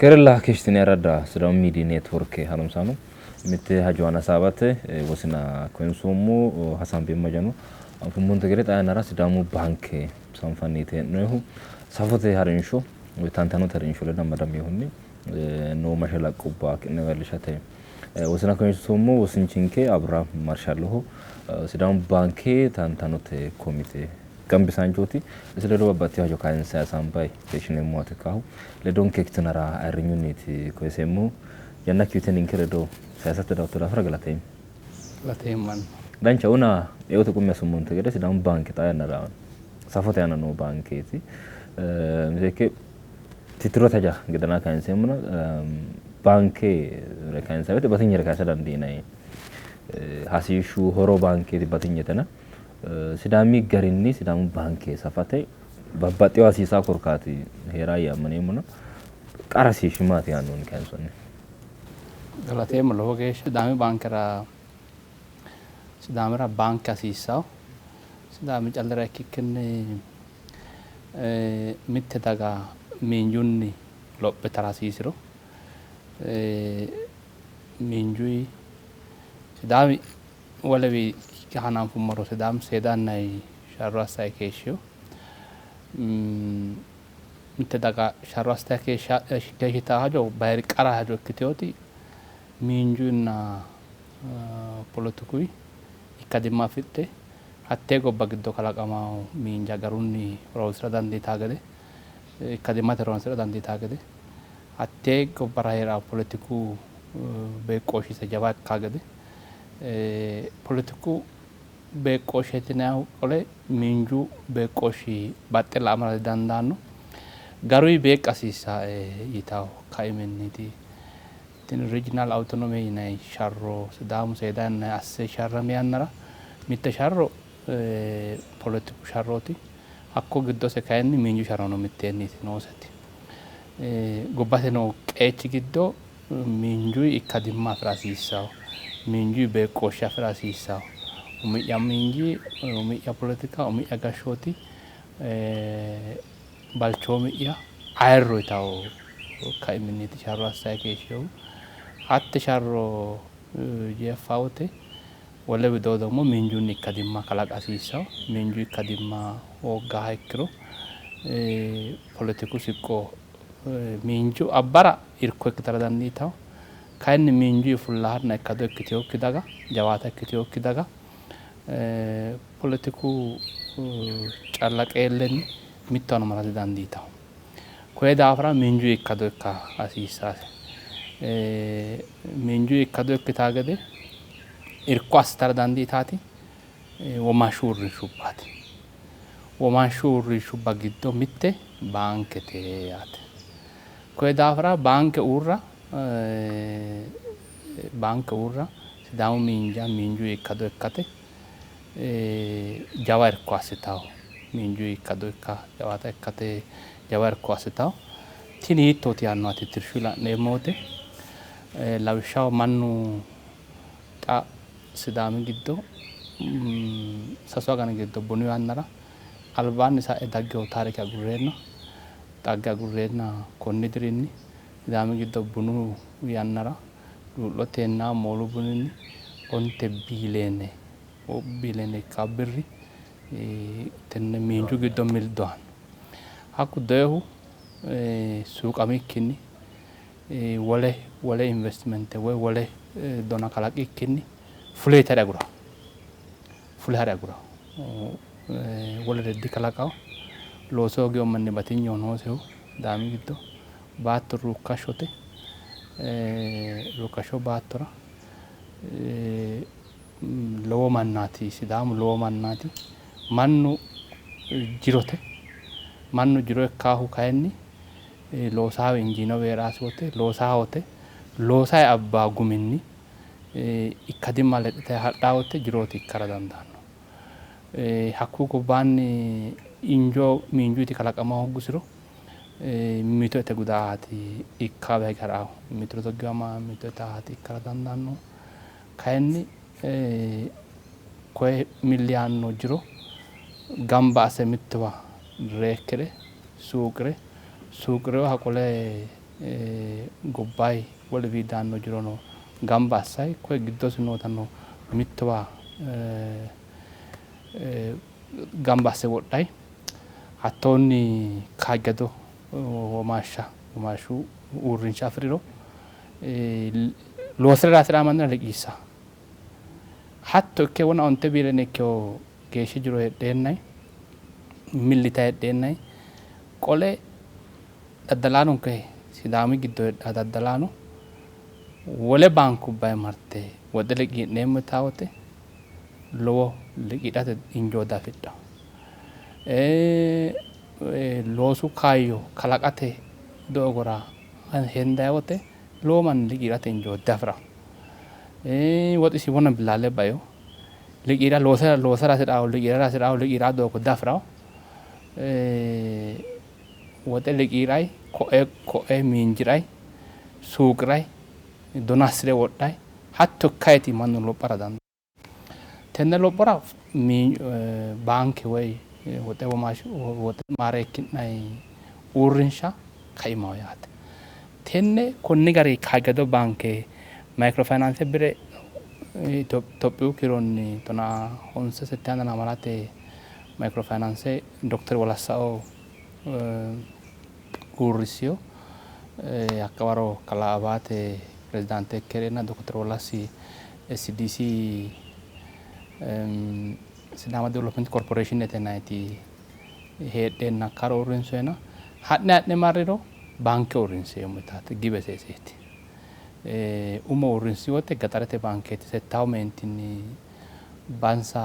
Keerella keeshshitini aradda Sidaamu Miidiyi Neetworke harunsaano mitte hajo aana hasaawate wosina koyinsoommo hasaambeemmo hajano anfummonte gede xaa yannara Sidaamu baanke sanfanniiti hee'noonnihu safote harinsho woy tantanote harinsho ledo amadaminohunni noo mashalaqqubba ki'ne leellishate wosina koyinsoommo wosinchinke Abiraam Marshalloho Sidaamu baanke tantanote komite gambisaanchooti. Isi ledo babbaxxitino hajo kayinse hasaambayi keeshshineemmoha ikkanno. Ledonke ikkitinara ayirrinyunniiti koyiseemmohu. Yannakki uyite ninke ledo sayisate dawootto daafira galateemmo. Galateemmo anino. Dancha una eote qummi assummonte gede Sidaamu baanke xaa yannara safote aana noo baankeeti. Miteekke tittirote haja gedanaa kayinseemmona baanke kayinsanni woyte batinyere kayisa dandiinanni. Hasiishshu horo baankeeti batinyetena Sidaami garinni Sidaamu baanke safate babbaxxewo hasiisaa korkaati heeraa yee ammaneemmona qara hasiishshi maati yaannohunni kayinsoonni? Galateemmo lowo geeshsha. Sidaami baankera Sidaamira baanke hasiissawo. Sidaami callira ikkikkinni mitte daga miinjunni lophitara hasiisiro miinjuyi Sidaami Wolewi hananfummoro Sidaamu seeda yannayi sharro assayi keeshshino. Mitte daga sharro assitayi keeshshitawo hajo bayiri qara hajo ikkitinoti miinjuyinna poletikuyi ikkadimma afidhe hattee gobba giddo kalaqamawo miinja garunni horoonsira dandiitawo gede ikkadimmate horoonsira dandiitawo gede hattee gobbara hee'rawo poletiku beeqqooshshise jawa ikkawo gede Poletiku beeqqooshsheeti yinannihu qole miinju beeqqooshshi baxxe la''amara didandaanno. Garuyi beeqqa hasiissae yitawo kaiminniiti. Tini regional autonomy yinanni sharro Sidaamu seeda yanna asse sharrami yannara mitte sharro poletiku sharrooti. Hakko giddose kayinni miinju sharrono mitteenniiti nooseti. Gobbate noo qeechi giddo Miinjuy ikkadimma afi'ra hasiissanno. Miinjuy beeqqooshshe afi'ra hasiissanno. Umi'ya miinji, umi'ya poletika, umi'ya gashshooti balchoomi'ya ayirro yitanno kaiminniiti sharro assanni keeshshinohu. Hatte sharro jeeffanno wote wole widoo ደግሞ miinjunni ikkadimma kalaqa hasiissanno. Miinju ikkadimma hooggaha ikkiro poletiku siqqo miinju abbara irko ikkitara dandiitanno. Kayinni miinjuyi fullahanna ikkado ikkitinokki daga, jawaata ikkitinokki daga poletiku calla qeellenni mittowano mara didandiitanno. Koye daafira miinjuyi ikkado ikka hasiissaase. Miinjuyi ikkado ikkitaa gede irko assitara dandiitaati womaashshu uurrinshubbaati. Womaashshu uurrinshubba giddo mitte baankete yaate. Koye daafira baanke uurra baanke uurra Sidaamu miinja miinju ikkado ikkate jawa irko assitawo. Miinju ikkado ikka jawaata ikkate jawa irko assitawo. Tini hiittooti yaannoha tittirshu la'neemmo wote lawishshaho mannu xa Sidaami giddo sasu agani giddo bunu yannara albaanni sa'e daggino taarike agurreenna xagge agurreenna konni dirinni Sidaami giddo bunu yannara luu'lotenna moolu buninni onte biileene biileene ikkanno birri tenne miinju giddo mildoanno. Hakku doyihu suuqamikkinni wole wole investimente woy wole dona kalaqikkinni fule hare agurawo. Fule hare agurawo. Wolere dikalaqawo. Looso hoogino manni batinyeho noosehu Sidaami giddo baatto ruukkashshote. Ruukkashsho baattora lowo mannaati Sidaamu lowo mannaati. Mannu jirote. Mannu jiro ikkaahu kayinni loosaawe injiinowi hee'raasi wote loosaa wote loosayi abbaa guminni ikkadimma lexxitayi hadhaa wote jirooti ikkara dandaanno. Hakkuyi gobbaanni injoo miinjuyti kalaqama hooggusiro mimmito ite gudaati ikkaawe hige ha'raahu. Mimmitu ledo giwama, mimmito itaati ikkara dandaanno. Kayinni koye milli yaanno jiro gamba asse mittowa reekkire suuqire, suuqireyoha qole Gobbayi wolewii daanno jirono gamba assayi koye giddosi nootano mittowa gamba asse wodhayi hattoonni kaajjado womaashsha womaashshu uurrinsha afi'riro loosira hasi'raa mannira liqiissa. Hatto ikke wona 9 biiliyoone ikkewo geeshshi jiro heedheennayi millita heedheennayi qole daddalaanonke Sidaami giddo heedhaa daddalaano wole baankubbayi marte woxe liqii'neemmo yitaa wote lowo liqiidhate injoo diafidhanno. Loosu kaayyo kalaqate doogora hendayi wote lowo manni liqii'rate injoo diafi'ranno. Woxisi wona billaale baino liqiira loosara hasi'rahu liqiirara hasi'rahu liqii'ra doogo diafi'rawo. Woxe liqii'ray koe koe miinji'ray suuqi'ray dona assire wodhay hatto ikkayti mannu lophara dandaanno. Tenne lophora baanke woy woxe womaashshu woxe maareekki'nanni uurrinsha kaimaho yaate. Tenne konni gari kaajjado baanke maykiro fayinaanse bire Itophiyu kiironni 95 settanna lamalate maykiro fayinaanse Dokter Wolassao uurrissino. Hakkawaro kalaa Abaate pirezidaante ikke hee'reenna Dokter Wolassi SDC Sidaama Development Corporation yinanniti heedheenna hakkaro uurrinsoyena ha'ne ha'ne marriro baanke uurrinseemmo yitaate giwe seeseeti. Umo uurrinsi wote gaxarete baankeeti settawu meentinni bansa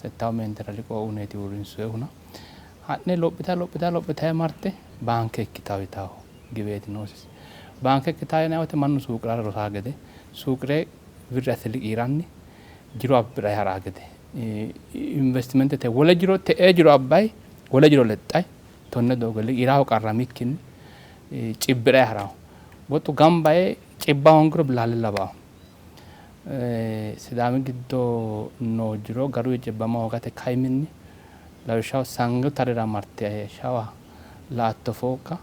settawu meentira liqoo uyineeti uurrinsoyihuna ha'ne lophita lophita lophitayi marte baanke ikkitawo yitawo giweeti noosisi. Baanke ikkitawo yinanni wote mannu suuqirara rosaa gede suuqire wirri asse liqiiranni jiro abbirayi haraa gede investimentete wole jiro te'ee jiro abbayi wole jiro lexxayi tonne doogo liqiiraho qarramikkinni cibbirayi harawo. Woxu gamba yee cibba hoongiro billaale lawawo. Sidaami giddo noo jiro garuyi cibbama hoogate kaiminni lawishshaho sangu tarira marte shawa la''atto fooqqa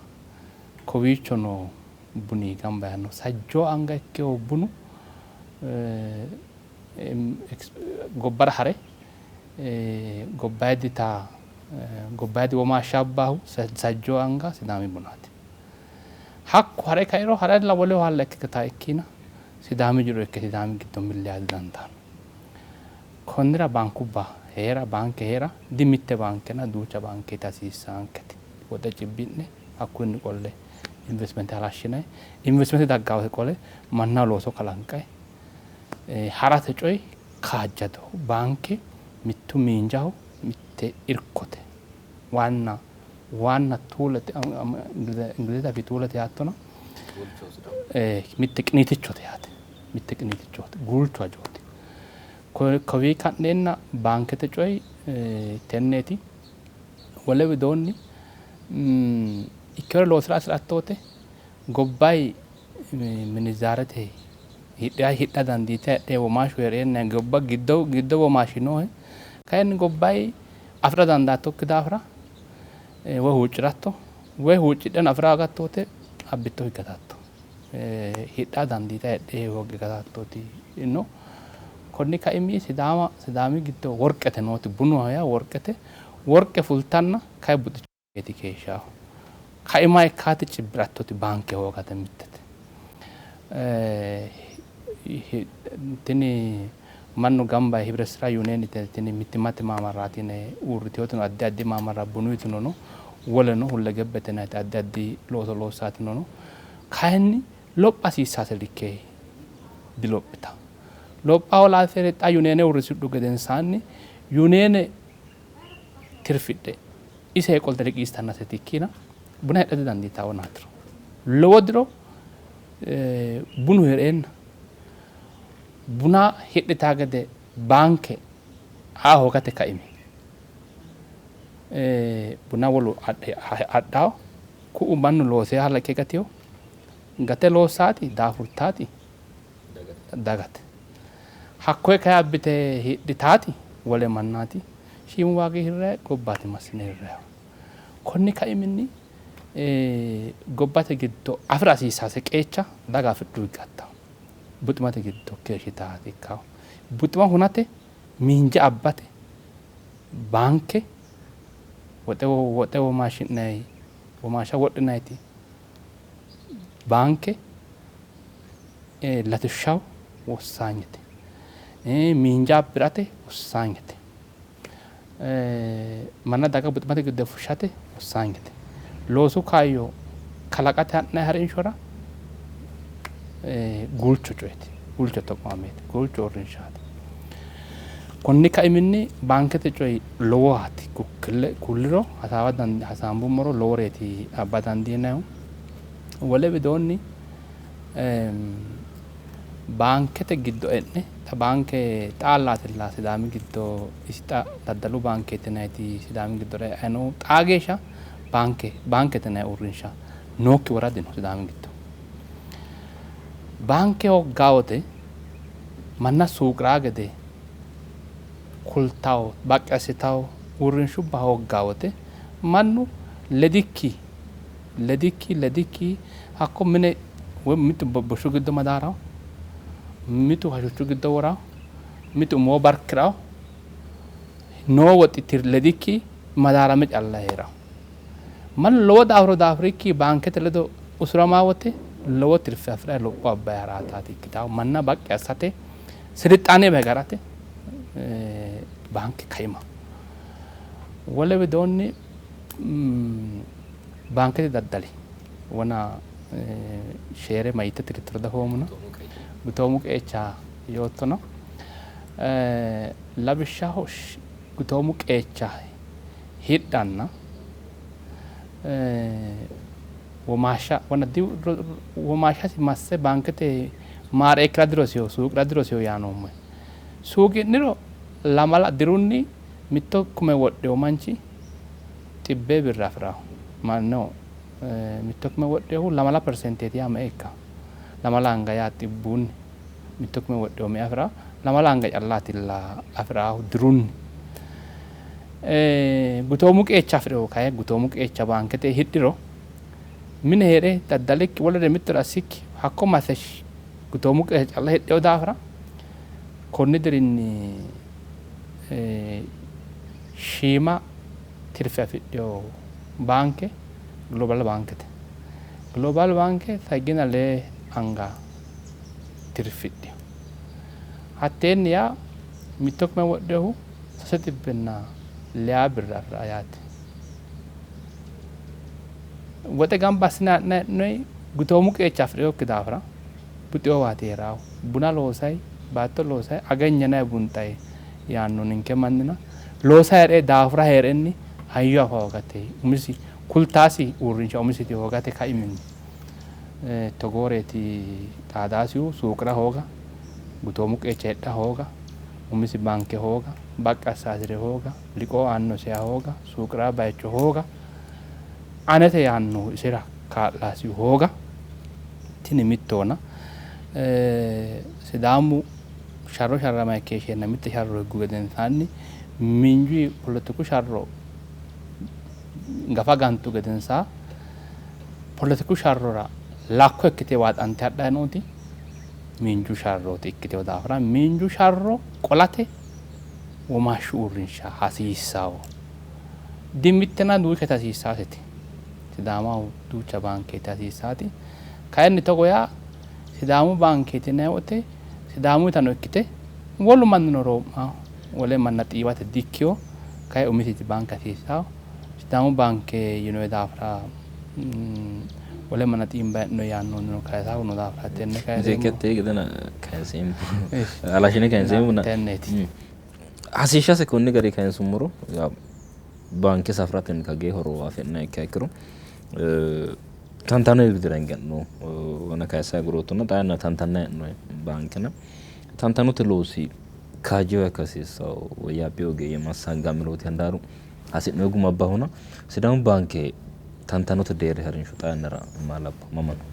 kowiicho noo buni gamba yaanno. Sajjoo anga ikkewo bunu gobbara hare gobbayidita gobbayidi womaashsha abbaahu sajjoo anga Sidaami bunaati. Hakku hare kairo harella woleho halla ikke gataa ikkina Sidaami jiro ikke Sidaami giddo milli yaa didandaanno. Konnira baankubba hee'ra baanke hee'ra di mitte baankena duucha baankeeti hasiissaanketi. Woxe cibbi'ne hakkunni qolle investimente halashshinay investimente daggaa wote qole mannaho looso kalanqay harate coyi kaajjadoho. Baanke mittu miinjaho mitte irkote waanna waanna tuulete Ingilizete afii tuulete yaattona mitte qiniitichote yaate. Mitte qiniitichote guulchu hajooti. Kowii ka'neenna baankete coyi tenneeti. Wole widoonni ikkewore loosira hasi'ratto wote gobbayi minizaarete hidha dandiite heedhe womaashshu hee'reenna gobba giddo giddo womaashshi noohe kayinni gobbayi afi'ra dandaattokki daafira woy huucci'ratto woy huuccidheno afi'ra hoogatto wote abbitto gatatto. Hidha dandiite heedhe hoogge gatattoti no. Konni kaimi Sidaama Sidaami giddo worqete nooti bunuho yaa worqete worqe fultanna kayi buxichooti keeshshaho. Kaima ikkaati cibbi'rattoti baanke hoogate mittete. Tini mannu gamba yee Hibret Sira Yuniyenite tini mittimmate maamarraati yine uurriteewotino addi addi maamarra bunuyitino no woleno hullegebbete yinanniti addi addi looso loossaatino no. Kayinni lopha hasiissaase likke dilophita. Lopha hoolaasere xa yuniyeene uurrisidhu gedensaanni yuniyeene tirfidhe ise qolte liqiissitannaseti ikkina buna hidha didandiitanno wonaatiro. Lowo diro bunu hee'reenna buna hidhitaa gede baanke aa hoogate kaimi buna wolu adhawo ku'u mannu looseeha ikke gatewo gate loossaati daafurtaati dagate. Hakkoye kayi abbite hidhitaati wole mannaati shiimu waagi hirrayi gobbaati massine hirrayihu. Konni kaiminni Gobbate giddo afira hasiissase qeecha daga afidhu gattawo buximate giddo keeshshitaati ikkawo. Buxima hunate miinja abbate baanke woxe woxe womaashi'nayi womaashsha wodhinayti baanke latishshaho wossaanyete, miinja abbirate wossaanyete, manna daga buximate giddo fushshate wossaanyete, loosu kaayyo kalaqate ha'nayi harinshora guulcho coyeeti, guulcho toqaameeti, guulcho uurrinshaati. Konni kaiminni baankete coyi lowohaati kulliro hasaawa hasaambummoro loworeeti abba dandiinayihu. Wole widoonni baankete giddo e'ne xa baanke xaallaatilla Sidaami giddo isi xa daddalu baankeeti yinayiti Sidaami giddora e'ayi noohu xaa geeshsha baanke baankete yinayi uurrinsha nookki woradi no Sidaami giddo. Baanke hoggaa wote manna suuqiraa gede kultawo baqqi assitawo uurrinshubba hooggaa wote mannu ledikki ledikki ledikki hakko mine woy mitu bushshu giddo madaarawo, mitu hashuchu giddo worawo, mitu umoo barkirawo, noo woxi ledikki madaarame calla heerawo. Mannu lowo daafuro daafurikki baankete ledo usuramaa wote lowo tirfe afirayi lopho abbayi haraataati ikkitawo. Manna baqqi assate silixaane bayi garate baanke kaima. Wole widoonni baankete daddali wona sheere mayite tiritiro dafoomuna gutoomu qeecha yoottono lawishshaho gutoomu qeecha hidhanna womaashsha wona womaashshasi masse baankete maareekkira dirosiyo suuqira dirosiyo yaanoommo. Suuqi'niro lamala dirunni mitto kume wodhewo manchi 100 birra afirawo. Manno mitto kume wodhehu 2 persenteeti yaa me''e ikkawo? 2 anga yaa xibbunni mitto kume wodhewo me''e afirawo? 2 anga callaatilla afirawo dirunni. Gutoomu qeecha afi'rewo kayi gutoomu qeecha baankete hidhiro mine hee're daddalikki wolere mittore assikki hakko masse gutoomu qeecha calla hidhewo daafira konni dirinni shiima tirfe afidhewo baanke Global baankete. Global baanke saggina lee anga tirfidhino. Hatteenni yaa mitto kume wodhehu 306 birra afira yaate. Woxe gamba assine ha'nayi hee'noyi gutoomu qeecha afi'rinokki daafira buxewowaati heeraahu. Buna loosayi baatto loosayi agenyenayi bunxayi yaanno ninke mannina loosayi hee're daafura hee'renni hayyo afa hoogate umisi kultaasi uurrinsha umisiti hoogate kaiminni togooreeti xaadaasihu suuqira hooga, gutoomu qeecha hidha hooga, umisi baanke hooga, baqqi assaasire hooga, liqoo aannosiha hooga, suuqira bayicho hooga, anete yaannohu isira kaa'laasihu hooga tini mittoona. Sidaamu sharro sharramayi keeshsheenna mitte sharro higgu gedensaanni miinju poletiku sharro gafa gantu gedensaa poletiku sharrora lakko ikkite waaxante hadhayi nooti miinju sharrooti ikkitewo daafira miinju sharro qolate womaashshu uurrinsha hasiissawo. Dimittena duuchate hasiissaaseti. Sidaamaho duucha baankeeti hasiissaati. Kayinni togo yaa Sidaamu baankeeti yinayi wote Sidaamuyitano ikkite wolu mannino roo'maho wole manna xiiwate dikkiyo kayi umisiti baanke hasiissawo. Sidaamu baanke yinoyi daafira wole manna xiimbayi hee'noyi yaannohunnino kayisahu no daafira tenne kayiseemmo. Miteekke gedena kayinseemmo. Halashine kayinseemmo. Tenneeti. Hasiishshase konni gari kayinsummoro baanke safratenni kagee horo afi'nanni ikkiha ikkiro tantano widira hinge wona kayisa aguroottona xaa yannara tantannayi hee'noyi baankena tantanote loosi kaajjewo ikka hasiissawo woyyaabbino ogeeyye massagamirooti handaaru hasi'noyi guma abbahuna Sidaamu baanke tantanote deerri harinsho xaa yannara maa labba mama no?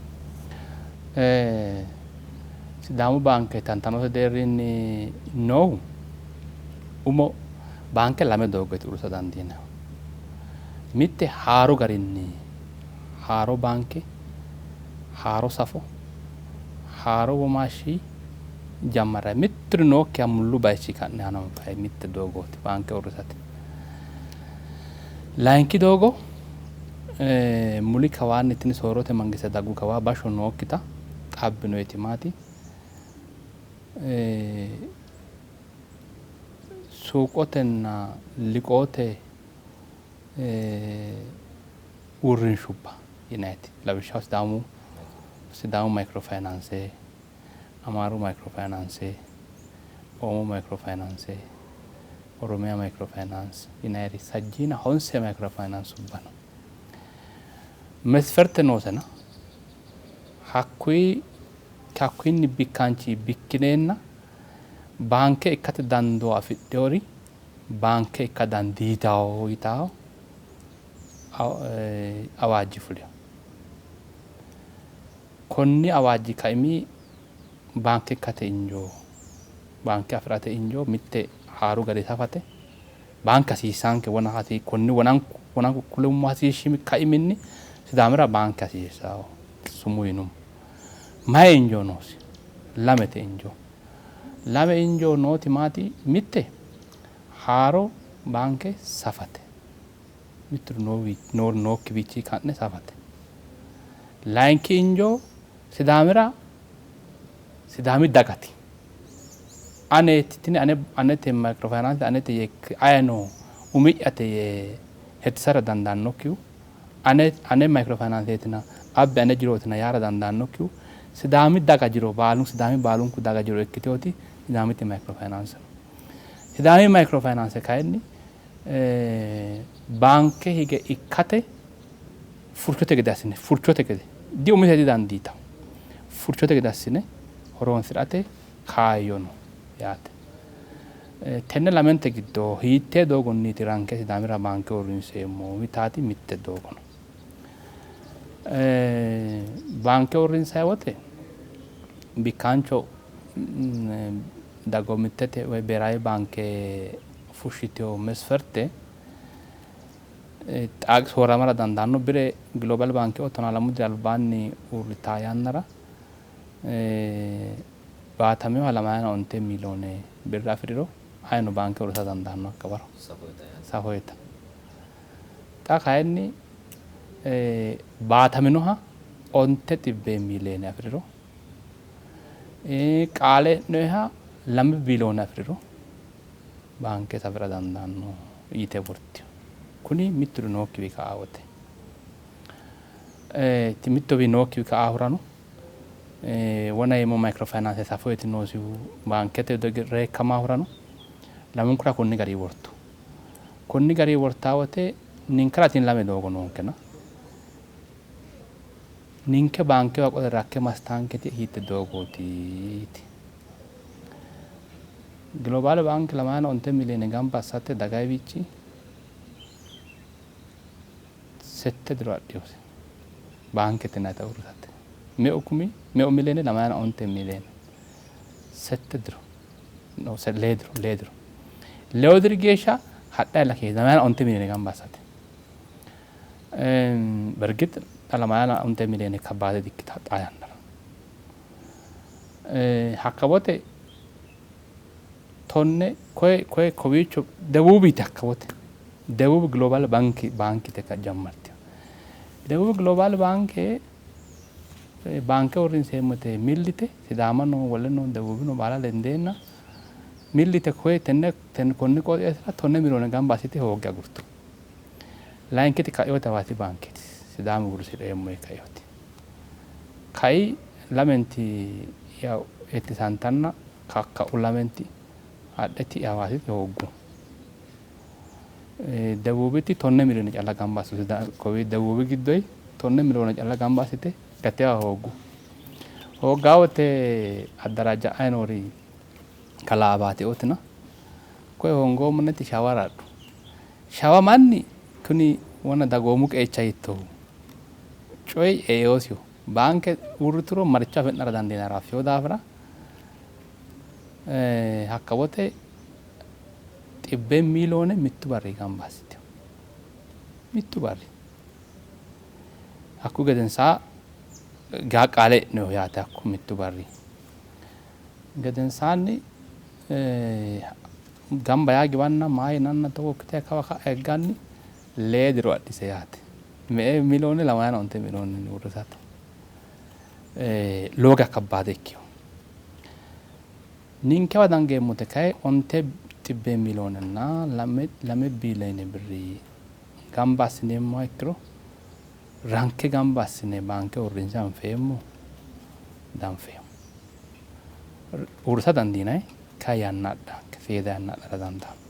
Sidaamu baanke tantanote deerrinni noohu umo baanke lame doogoti uurrisa dandiinannihu. Mitte haaru garinni Haaro baanke, haaro safo, haaro womaashshi jammarrayi mitturi nookkiha mullu bayichi ka'ne hananfayi mitte doogooti baanke uurrisate. Layinki doogo muli kawaanni tini soorrote mangiste daggu kawaa bashsho nookkita xabbinoeti maati? Suuqotenna liqoote uurrinshubba yinayiti lawishshaho Sidaamu mayikiro fayinaanse, Amaaru mayikiro fayinaanse, Oomo mayikiro fayinaanse, Oromiya mayikiro fayinaanse yinayiri sajjiina honse mayikiro fayinaansubba no. Mesferte noosena hakkuyi hakkuyinni bikkaanchi bikkineenna baanke ikkate dandoo afidhinori baanke ikka dandiitawo yitawo awaajji fulino. Konni awaajji kaimi baanke ikkate injoo baanke afi'rate injoo mitte haaru gari safate baanke hasiissanke wona hasi konni wonanku wonanku kulummo hasiishshi kaiminni Sidaamira baanke hasiissawo sumuu yinummo. Mayi injoo noosi? Lamete injoo. Lame injoo nooti maati? Mitte haaro baanke safate. Mitturi nookkiwiichi ka'ne safate. Layinki injoo Sidaamira Sidaami dagati. Aneeti tini ane anete microfinance anete yee ayeno umi'yate yee hettisara dandaannokkihu ane ane microfinanceetina abbe ane jirootina yaara dandaannokkihu Sidaami daga jiro baalu Sidaami baalunku daga jiro ikkiteoti Sidaamiti microfinance no. Sidaami microfinance kayinni baanke hige ikkate furchote gede assine furchote gede di umise didandiitanno furchote gede assine horonsi'rate kaayyo no yaate. Tenne lamente giddo hiittee doogonniiti ranke Sidaamira baanke uurrinseemmo yitaati mitte doogo no. Baanke uurrinsayi wote bikkaancho dagoomittete woy beeraawe baanke fushshitino mesferte xaa soorramara dandaanno. Bire Global baanke 12 diri albaanni uurritaa yannara baataminoha 25 miliyoone birra afi'riro ayino baanke uurrisa dandaanno hakka waro safoyita. Xa kayinni baataminoha 9 miliyoone afi'riro qaale e'noyiha 2 biliyoone afi'riro baanke safi'ra dandaanno yite wortino. Kuni mitturi nookkiwi ka'a wote. Mittowi nookkiwi ka'aahurano wona yeemmo microfinance safoyeti noosihu baankete reekkamaahurano lamunkura konni gari wortu. Konni gari wortaa wote ninkera tini lame doogo noonkena ninke baankewa qole rakke massitaanketi hiitte doogooti? Global baanke 25 miliyoone gamba assate dagayiwiichi 6 diro adhinose baankete yinannita uurrisate. Meu kumi meu miliyoone 25 miliyoone 6 diro no lee diro lee diro lewu diri geeshsha hadhayi keeshshitino 25 miliyoone gamba assate. በእርግጥ 85 miliyoone kabbaade dikkitawo xaa yannara. Hakka wote tonne koye koye kowiicho Debuubiti hakka wote Debuub Global baanki baankite jammartino. Debuub Global baanke baanke uurrinseemmote millite Sidaamano woleno Debuubino baala lendeenna millite koye tenne konni qooxeessira 10 miliyoone gamba assite hoogge agurtu. Layinkiti kaeyooti Hawaasi baankeeti. Sidaamu uurrisi'reemmo yee kaeyooti. Kai lamenti yaw hettisantanna kakka'u lamenti hadhe ti'i Hawaasiti hooggu. Debuubiti 10 miliyoone calla gamba assitu. Kowi Debuubi giddoyi 10 miliyoone calla gamba assite gatewa hooggu. Hooggaa wote addaraajja'ayi noori kalaa Abaateootina koye hoongoommoneti shawara hadhu. Shawa manni kuni wona dagoomu qeecha hiittoohu coyi eeosiho. Baanke uurrituro maricho afi'nara dandiinara affino daafira hakka wote 100 miliyoone mittu barri gamba assitino. Mittu barri. Hakku gedensaa gaa qaale e'neho yaate. Hakku mittu barri gedensaanni gamba yaa giwanna maa yinanna togo ikkite kawa ka'a higganni 2 diro adhise yaate. Me''e miliyoone? 25 miliyoone uurrisate lowo geya kabbaade ikkiho. Ninkewa dangeemmote kayi 9 miliyoonenna 2 biiliyoone birri gamba assineemmoha ikkiro ranke gamba assine baanke uurrinse anfeemmo danfeemmo. Uurrisa dandiinanni kayi yanna adhanke seeda yanna adhara dandaanno.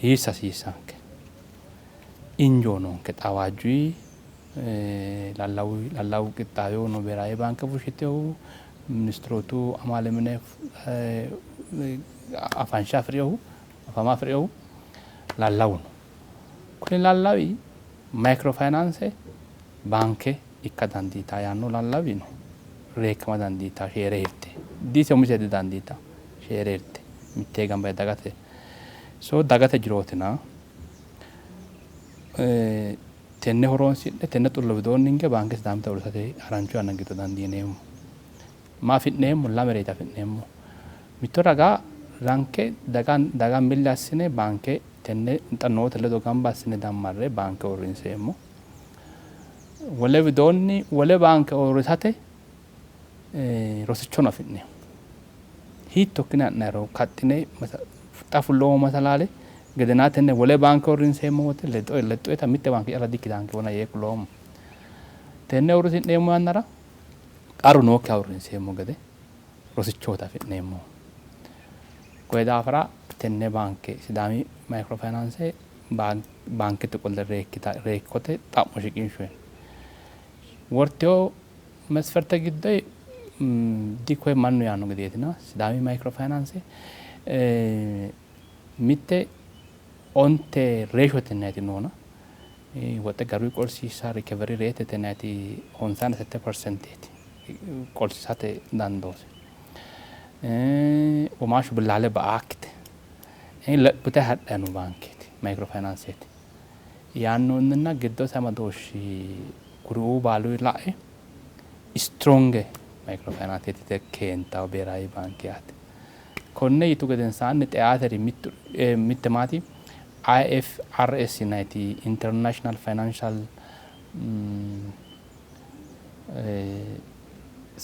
Hiissa hasiissanke injoo noonke xawaajjuyi lallawu qixxaawehu no ብሔራዊ ባንክ fushshitehu ministirootu amaale mine afansha afi'rinohu afama afi'rinohu lallawu no. Kuni lallawi mayikiro fayinaanse baanke ikka dandiita yaanno lallawi no. Reekkama dandiita sheere hirte diise umise didandiita sheere hirte mittee gamba dagate so dagate jirootina tenne horonsi'ne tenne xullo widoonni hinge baanke Sidaamita uurrisate harancho yanna giddo dandiineemmo. Ma afi'neemmo? Lamereeti afi'neemmo. Mitto raga ranke daga milli assine baanke tenne xa noote ledo gamba assine dammarre baanke uurrinseemmo. Wole widoonni wole baanke uurrisate rosichono afi'neemmo. Hiitto ikkine ha'nayiro kaxxine xa fulloommo masalaale gedenaa tenne wole baanke uurrinseemmo wote lexxoeta mitte baanke calla dikkitaanke wona yee kuloommo. Tenne uurrisi'neemmo yannara qarru nookkiha uurrinseemmo gede rosichooti afi'neemmo. Koye daafira tenne baanke Sidaami mayikiro fayinaanse baankete qolle reekkote xa'mo shiqinshoyi. Wortewo መስፈርተ giddo dikoye mannu yaanno gedeetina Sidaami mayikiro fayinaanse mitte 9 ratio tennayti noona woxe garuyi qolsiisa recovery rate tennayti 57 persenteeti qolsiisate dandoose. Womaashshu billaale ba'aakkite lophite hadhanni no baankeeti mayikiro fayinaanseeti yaannohunninna giddose amadooshshi kuriuu baalu la'e strong mayikiro fayinaanseeti keentawo ብሔራዊ ባንክ yaate. Konne yitu gedensaanni xeaateri mitte maati IFRS yinanniti international financial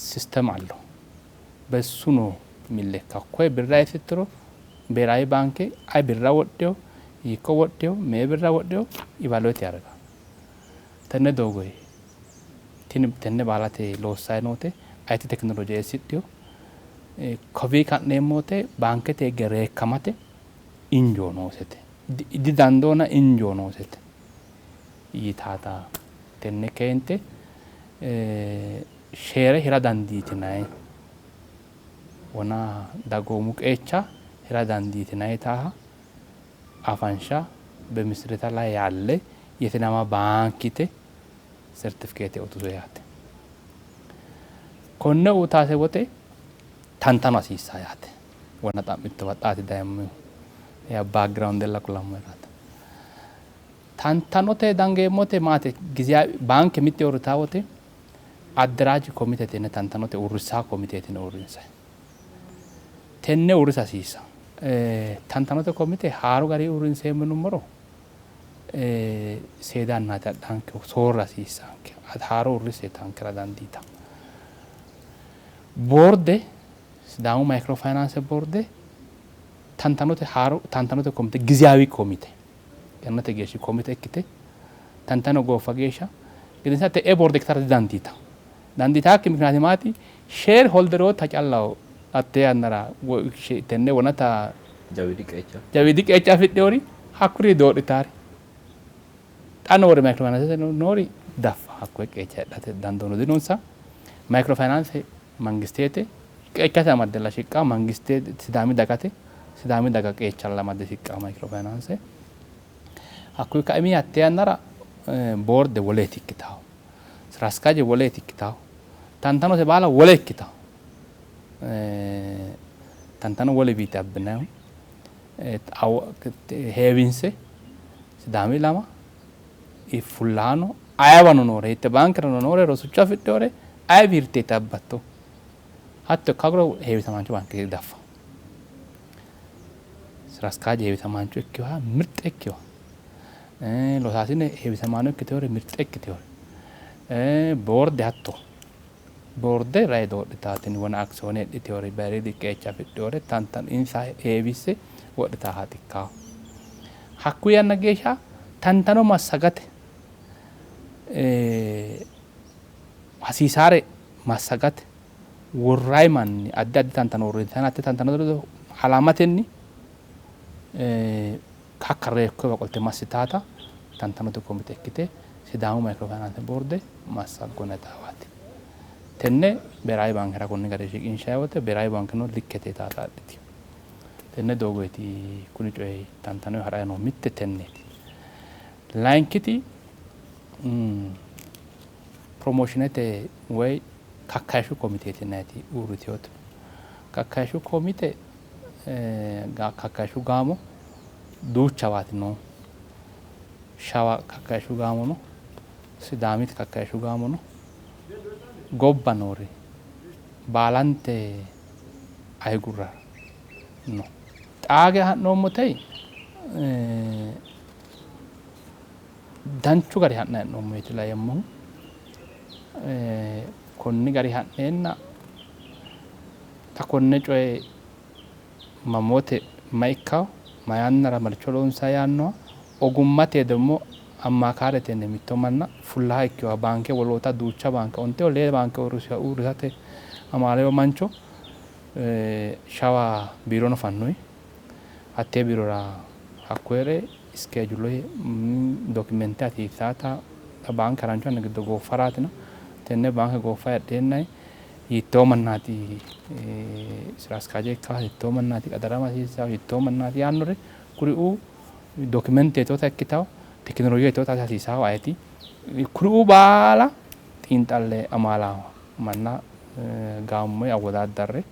system አለው። በሱ ነው የሚለካው። ኮይ birra ስትሮ ብሔራዊ ባንክ አይ birra wodhewo hiikko wodhewo mee birra wodhewo evaluate ያደርጋል። Tenne doogoyi tini tenne baalate loossayi noote IT tekinoloje eessidhewo kowii ka'neemmo wote baankete higge reekkamate injoo noosete didandoona injoo noosete yitaata tenne keente sheere hira dandiitinayi wona dagoomu qeecha hira dandiitinayi taaha afansha በምስረታ ላይ ያለ የሲዳማ ባንኪte sertifikeete uyituse yaate. Konne uyitaase wote tantano hasiissaa yaate. Wona xa'mittowa xaati dayemmohu yaa background ella kulammoheraati. Tantanote dangeemmote maati ጊዜያዊ baanke mitte uurritaa wote አደራጅ ኮሚቴ tenne tantanote uurrisaa komiteeti uurrinsayi. Tenne uurrisa hasiissaa. Tantanote komite haaru gari uurrinseemmo yinummoro seeda yannaati adhanke soorra hasiissaanke haaro uurrisse tankera dandiita. Boorde Sidaamu mayikiro fayinaanse boorde tantanote haaro tantanote komite ጊዜያዊ komite yannate geeshshi komite ikkite tantano gooffa geeshsha gedensa te'ee boorde ikkitara didandiita. Dandiitaakki mikinaati maati share holderoota callaho hatte yannara tenne wonata Jawiidi qeecha. Jawiidi qeecha afidheori hakkuri doodhitaari. Xa noori mayikiro fayinaanse noori daffa hakkoye qeecha adhate dandoono dinonsa. Mayikiro fayinaanse mangisteete qeechase amaddella shiqqaa mangiste Sidaami dagate Sidaami daga qeechalla amadde shiqqaa mayikiro fayinaanse. Hakkuyi kaimi hatte yannara boorde woleeti ikkitawo. ስራ አስኪያጅ woleeti ikkitawo. Tantanose baala wole ikkitawo. Tantano wole biite abbinayihu heewinse Sidaami ilama fullahaano Ayeewano noore hiitte baankerano noore rosicho afidhinore aye hirteeti abbatto. Hatto ikka hoogiro heewisamaancho baanke daffa. Sira askaaje heewisamaancho ikkinoha mirxe ikkinoha loosaasine heewisamaano ikkiteyoore mirxe ikkiteyoore boorde hatto boorde rayi doodhitawo tini wona akisiyoone hidhiteyoore bayiriidi qeecha afidheyore tantan insa heewisse wodhitaahaati ikkawo. Hakku yanna geeshsha tantano massagate hasiisaare massagate worrayi manni addi addi tantano uurrinsanni hatte tantano ledo halamatenni hakka reekkowa qolte massitaata tantanote komite ikkite Sidaamu Microfinance boorde massaggona yitaawaati. Tenne Beeraawi baankera konni garinni shiqinshayi wote Beeraawi baankeno likkete yitaata adhitino. Tenne doogoyti kuni coyi tantanoyi harayi noohu mitte tenneeti. Layinkiti promoshinete woy kakkayishshu komiteeti yinayiti uurritinote. Kakkayishshu komite kakkayishshu gaamo duuchawaati noohu. Shawa kakkayishshu gaamo no, Sidaamiti kakkayishshu gaamo no, gobba noori baalante ahigurra no. Xaage ha'noommote danchu gari ha'nanni hee'noommo yeeti laeemmohu. Konni gari ha'neenna xa konne coye mamoote may ikkawo ma yannara maricho loonsayi yaannoha ogummate ደግሞ ammaakaaretenni mitto manna fullaha ikkeyoha baanke woloota duucha baanke onteho lee baanke uurrisate amaalewo mancho Shawa biirono fannoyi. Hattee biirora hakkoyere iskeejule dokimente hasiissaata baanke harancho yanna giddo gooffaraatina tenne baanke gooffa heedheennayi hiittoo mannaati sira askaaje ikka hiittoo mannaati qaxarama hasiissawo hiittoo mannaati yaannore kuriuu dokimente hiittoota ikkitawo tekinolooje hiittoota hasiissawo ayeti kuriuu baala xiinxalle amaalawo manna gaammoyi awwodaaddarre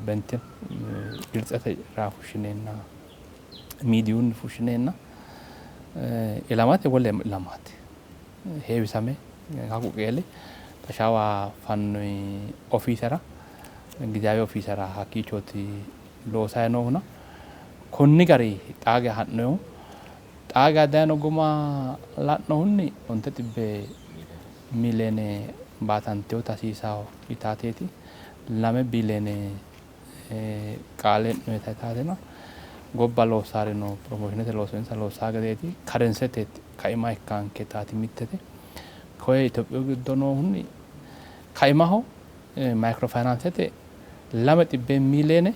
bentin ግልጸተ ራ fushshineenna miidiyunni fushshineenna ilamate wole ilamaati heewisame hakku qeeli Shawa fannoyi ofiisera giziyaawe ofiisera hakkiichooti loosayi noohuna konni gari xaage ha'noyihu xaage dayino guma la'nohunni 9 miliyoone baatanteyota hasiisawo yitaateeti 2 biliyoone qaale e'noyita yitaateena gobba loossaarino promoshinete looso insa loossaa gedeeti karensete kaima ikkanke taati mittete. Koye Itophiyu giddo noohunni kaimaho microfinansete 200 miliyoone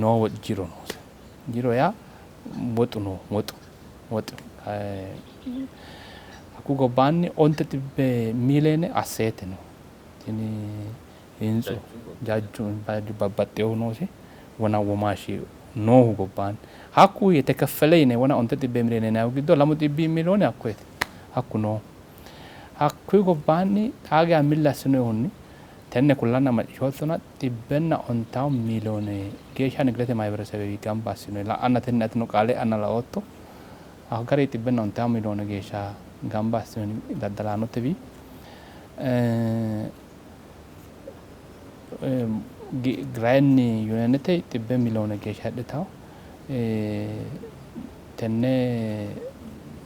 noo jiro noose. Jiro yaa woxu no woxu woxu hakku gobbaanni 900 miliyoone asseete no. Tini hintsu jajju babbaxxeyohu noosi wona womaashshi noohu gobbaanni hakku የተከፈለ yine wona 900 miliyoone yinayihu giddo 200 miliyoone hakkoyeti hakku noohu. Hakkuyi gobbaanni xaa geya milli assinoyihunni tenne kullanna macciishshoottona 150 miliyoone geeshsha nigidete mahiberesebewi gamba assinoyi la'anna tenne atino qaale e'anna laootto. Hakko gari 150 miliyoone geeshsha gamba assinoyi daddalaanotewi. Girayinni yunionete 100 miliyoone geeshsha hidhitawo. Tenne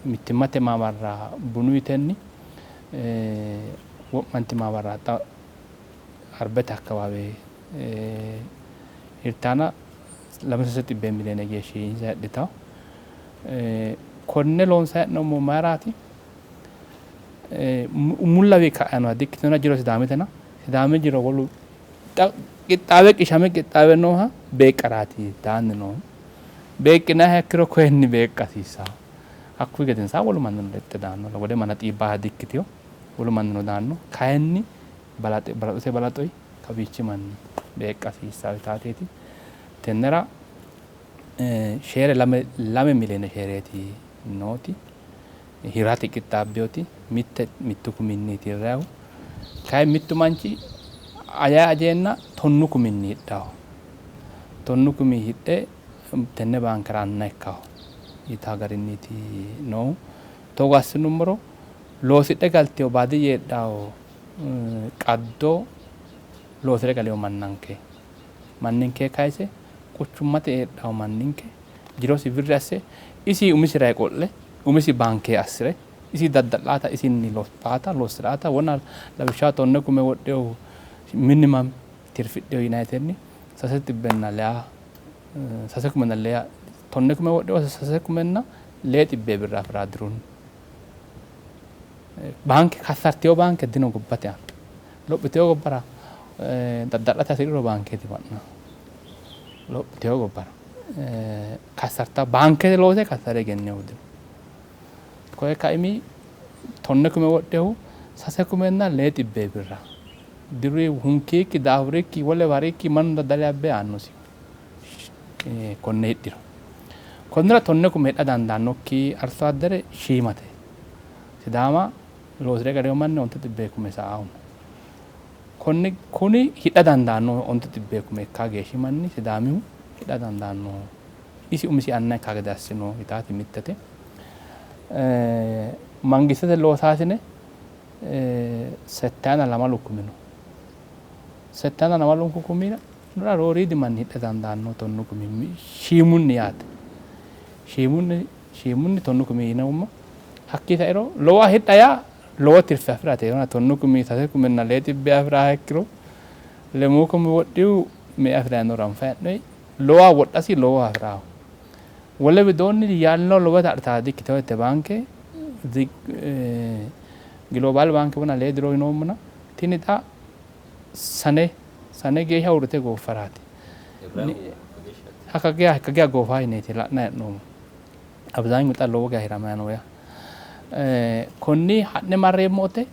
mittimmate maamarra bunuyitenni wo'manti maamarra xa arbete akkabaawe hirtaana 200 miliyoone geeshshi insa hidhitawo. Konne loonsayi hee'noommohu mayiraati? Mullawi ka'anoha di''ikkitinona jiro Sidaamitena Sidaami jiro wolu qixxaawe qishame qixxaawe nooha beeqqaraati daanni noohu. Beeqqinayiha ikkiro koyenni beeqqa hasiissawo. Hakkuyi gedensaa wolu mannino lexxe daanno. Wole manna xiibbaaha di''ikkiteyo. Wolu mannino daanno. Kayinni balaxote balaxoyi kawiichi manni beeqqa hasiissawo yitaateeti. Tennera sheere 2 miliyoone sheereeti nooti hirate qixxaabbeyoti mitte mittu kuminniiti hirrayihu. Kayi mittu manchi ajayi ajeenna 10 kuminni hidhawo. 10 kumi hidhe tenne baankera anna ikkawo yitaa garinniiti noohu. Togo assinummoro Loosidhe galteyo baadiyye heedhawo qaddo loosire galeyo mannanke manninke kayise quchummate heedhawo manninke jirosi wirri asse isi umisira qo'le umisi baanke assire isi dadda'laata isinni lophaata lossiraata wona lawishshaho 10 kume wodheyo minimum tirfidheyo yinayitenni 300 6 kumenna leya 10 kume wodheyo 6,600 birra afiraa dirunni. Baanke kassarteyo baanke dino gobbate aana lophiteyo gobbara dadda'late hasiriro baankeeti ba'na lophiteyo gobbara kassarta baankete loose kassare egennehu dino. Koye kaimi 10 kume wodhehu 6,600 birra diru hunkiikki daafurikki wole warikki mannu daddale abbe aannosi konne hidhiro. Konnira 10 kume hidha dandaannokki arso addere shiimate. Sidaama loosire galeyo manni 900 kume sa'ahu. Konni kuni hidha dandaanno 900 kume ikka geeshshi manni Sidaamihu hidha dandaanno. Isi umisi anna ikka gede assino yitaati mittete. Mangistete loosaasine 72 kumi no. 72 kumira rooriidi manni hidha dandaanno 10 kumi shiimunni yaate. Shiimunni 10 kumi yineemmo. Hakkii sairo lowo hidha yaa lowo tirfe afirate. 10 kumi 6 kumenna 600 afira ikkiro 3 kumi wodhihu me afiranno anfa hee'noyi lowa wodhasi lowo afiraho. Wole widoonni yaallo lowo adhitaa dikkitino baanke Global baanke wona lee diro yinoommona tini xa sane sane geeshsha uurrite gooffaraati. Hakka geya goofa yineeti la'nayi hee'noommo. Abzaanyu xa lowo geya hiramayi no yaa. Konni ha'ne marreemmo wote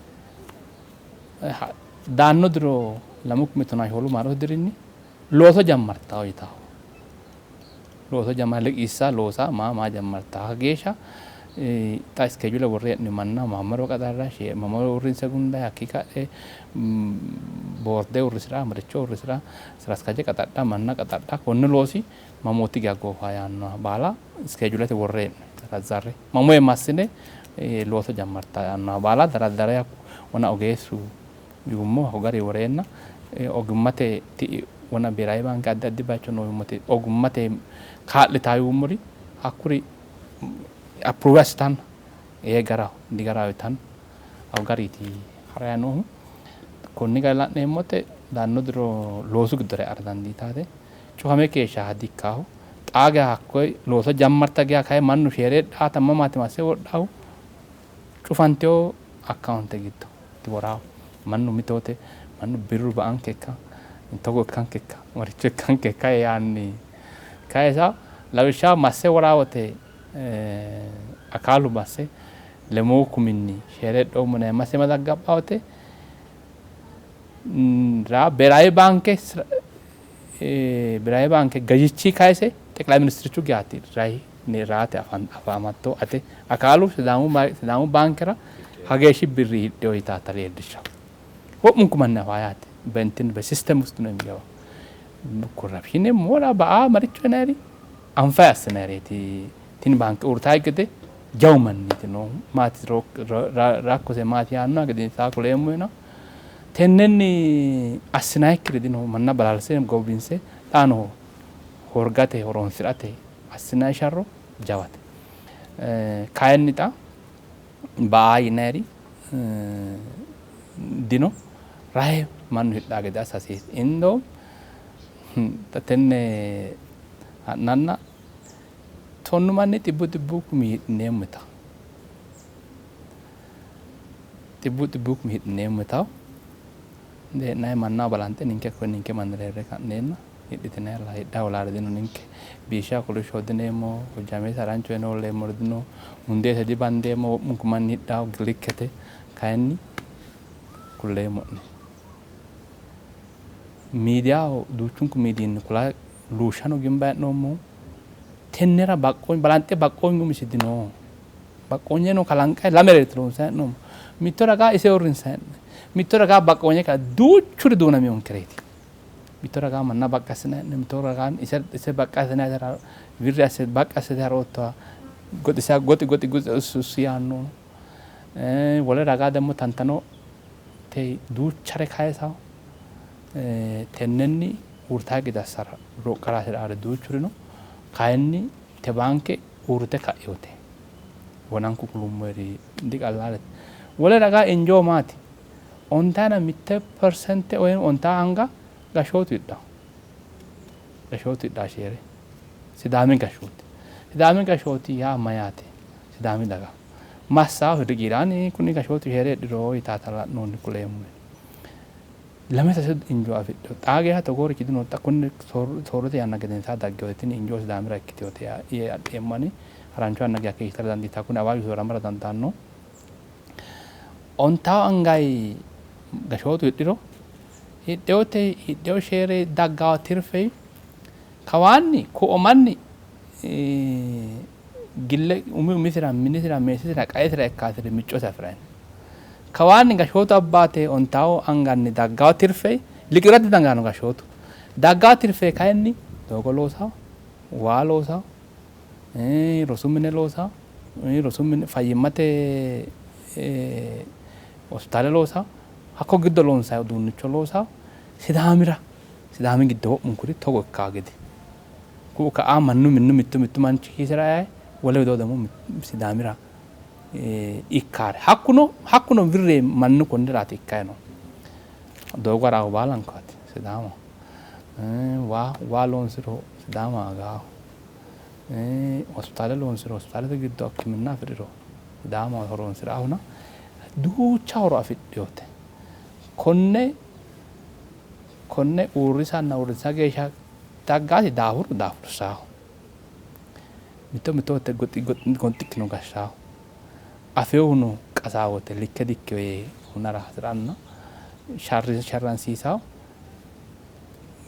daanno diro 2014 maarote dirinni looso jammartawo yitawo. Looso jammar liqiissa loosa maa maa jammartawo. Hakka geeshsha xa iskeejule worre hee'noonni manna mamaro qaxarra mamaro uurrinse gundayi hakkii ka'e boorde uurrisira maricho uurrisira sira askaje qaxadha manna qaxadha konne loosi mamooti geya goofa yaannoha baala iskeejulete worre hee'noonni darazzarre mamoye massine looso jammarta yaannoha baala darazzare wona ogeessu yuummo hakko gari woreenna ogimmate ti'i wona biiraawe baanke addi addi bayicho noo yuummoti ogimmate kaa'litaa yuummori hakkuri approve assitanno ee garaho digaraho yitanno hakko gariiti harayi noohu. Konni gari la'neemmote daanno diro loosu giddora e'ara dandiitaate. Cufame keeshsha dikkaahu. Xaa geya hakkoye looso jammarta geya kayi mannu sheere dhaata mamaati masse wodhaahu cufanteyo akkaawunte giddo diworaahu. Mannu mitoote mannu birru ba'anke ikka togo ikkanke ikka maricho ikkanke ikka yaanni kayi isa lawishshaho masse woraa wote akaalu masse 6 kuminni sheere hidhoommo yinayi masse mazaggabba wote ra ብሔራዊ ባንክ ብሔራዊ ባንክ ገዥቺ kayise ጠቅላይ ሚኒስትርቹ geyaati rai raate afamatto ate akaalu Sidaamu baankera hageeshshi birri hidheyo yitaata leellishawo. Wo'munku manni afaa yaate በእንትን በሲስተም ውስጥ ነው የሚገባው። ኮራፕሽን ሞራ በአ maricho yinayiri anfayi assinayireeti tini baanke uurritaa gede jawu manniiti noohu maati rakkose maati yaannoha gedensaa kuleemmo yina tennenni assinayikkiri dino manna balalse gobbinse xaano horgate horonsi'rate assinayi sharro jawate. Kayinni xa ba'aa yinayiri dino rahe mannu hidhaa gede assa hasiis. Indoo tenne ha'nanna 10 manni 100,000 kumi hidhineemmo yitawo. 100,000 kumi hidhineemmo yitawo. Dee'nayi manna balanxe ninke koye ninke mannira hirre ka'neenna hidhitinayilla hidha hoolaari dino ninke biishsha kolishsho dineemmo hojjaameessa harancho yine hoolleemmori dino mundeete dibandeemmo wo'munku manni hidhawo likkete kayinni kulleemmo'ne. Miidiyaho duuchunku miidiyinni kula luushshano gimbayi hee'noommohu tennera balanxe baqqoonyu umisi dino. Baqqoonyeno kalanqayi lamereeti loonsayi hee'noommo. Mitto ragaa ise uurrinsayi hee'noonni. Mitto ragaa baqqoonye duuchuri duunameyonkereeti. Mitto ragaa manna baqqa assinayi hee'noonni. Mitto ragaa ise baqqa assinayi wirri asse baqqa assite haroottoha goxisa goxi goxi goxi ussu ussu yaanno. Wole ragaa ደግሞ tantano te duuchare kayisawo tennenni uurritaa gede assara roqqara hasi'raare duuchuri no. Kayinni te baanke uurrite ka'inote wonanku kulummoeri diqallaalete. Wole ragaa injoo maati? Ontaayina 1% woyim ontaa anga gashshootu hidhawo. Gashshootu hidhawo sheere. Sidaami gashshooti. Sidaami gashshooti yaa mayyaate? Sidaami daga. Massawo riqiiraani kuni gashshootu sheere hidhiro yitaata la'noonni kuleemmo. Lame sase injoo afidhino. Xaa geeshsha togoorichi dino. Xa kunni soorrote yanna gedensaa dagginote tini injoo Sidaamira ikkitinote yee adheemmo ani. Harancho yanna geeshsha keeshshitara dandiitanno. Kuni awaaju soorramara dandaanno. Ontawo angayi gashshootu hidhiro hidheyote hidheyo sheere daggawo tirfe kawaanni ku'o manni gille umi umisira minisira meessisira qaesira ikkaasire miccosi afi'ranno. Kawaanni gashshootu abbaate ontawo anganni daggawo tirfe liqiirate dangaano gashshootu. Daggawo tirfe kayinni doogo loosawo, waa loosawo, rosu mine loosawo, rosu mine fayyimmate hospitaale loosawo, hakko giddo loonsayi uduunnicho loosawo, Sidaamira Sidaami giddo wo'munkuri togo ikkaa gede. Ku'u ka'a mannu minnu mittu mittu manchi kiisira eayi wole widoo ደግሞ Sidaamira ikkaare. Hakkuno hakkuno wirre mannu konniraati ikkayi no. Doogo haraahu baalankaati Sidaamaho. Waa waa loonsiro Sidaama agaaho. Hospitaale loonsiro hospitaalete giddo hikkiminna afi'riro Sidaamaho horonsi'raahuna duucha horo afidhinote. Konne konne uurrisanna uurrisa geeshsha daggaasi daafuru daafursaaho. Mitto mitto wote gonxikkino gashshaaho. Afeehuno qasaawote likke dikkiyo yee hunara hasi'ranna sharransiisawo.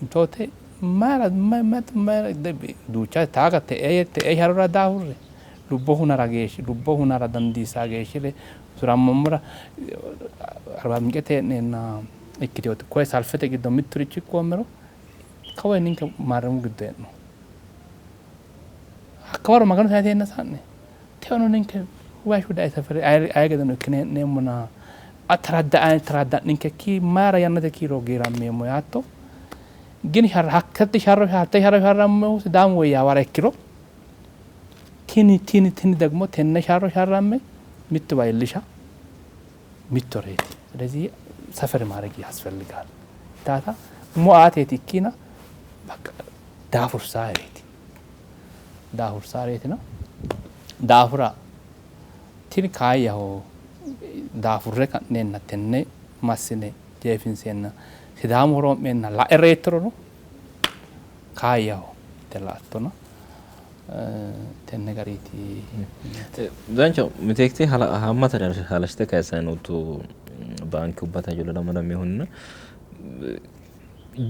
Mitto wote mayra mayra duucha taaga te'ee te'ee sharrora daafurre lubbo hunara geeshshi lubbo hunara dandiisaa geeshshire usurammammora Arba Mincete hee'neenna ikkiteyooti. Koye salfete giddo mitturichi ikkoommero kawa ninke maarremu giddo hee'no. Hakka waro Maganu sayiseenna sa'ne teono ninke why should I suffer aye gedeno ikkine hee'neemmona taradda'ninkekki mayra yannate kiiro giirammeemmo yaatto. Gini hakkatti sharro hatte sharro sharrammehu Sidaamu woyyaawara ikkiro tini tini tini ደግሞ tenne sharro sharramme mittowa iillisha mittoreeti. ስለዚህ suffer ማድረግ ያስፈልጋል። ታታ ሞአቴቲ ikkina በቃ daafursareeti daafursareeti ነው daafura tini kaayyaho daafurre ka'neenna tenne massine jeefinseenna Sidaamu horoo'meenna la'e reettorono kaayyaho yite la'attona tenne gariiti. Dancha miteekkite haammatare halashite kayissanni nootto baankubbate hajo ledo amadaminohunna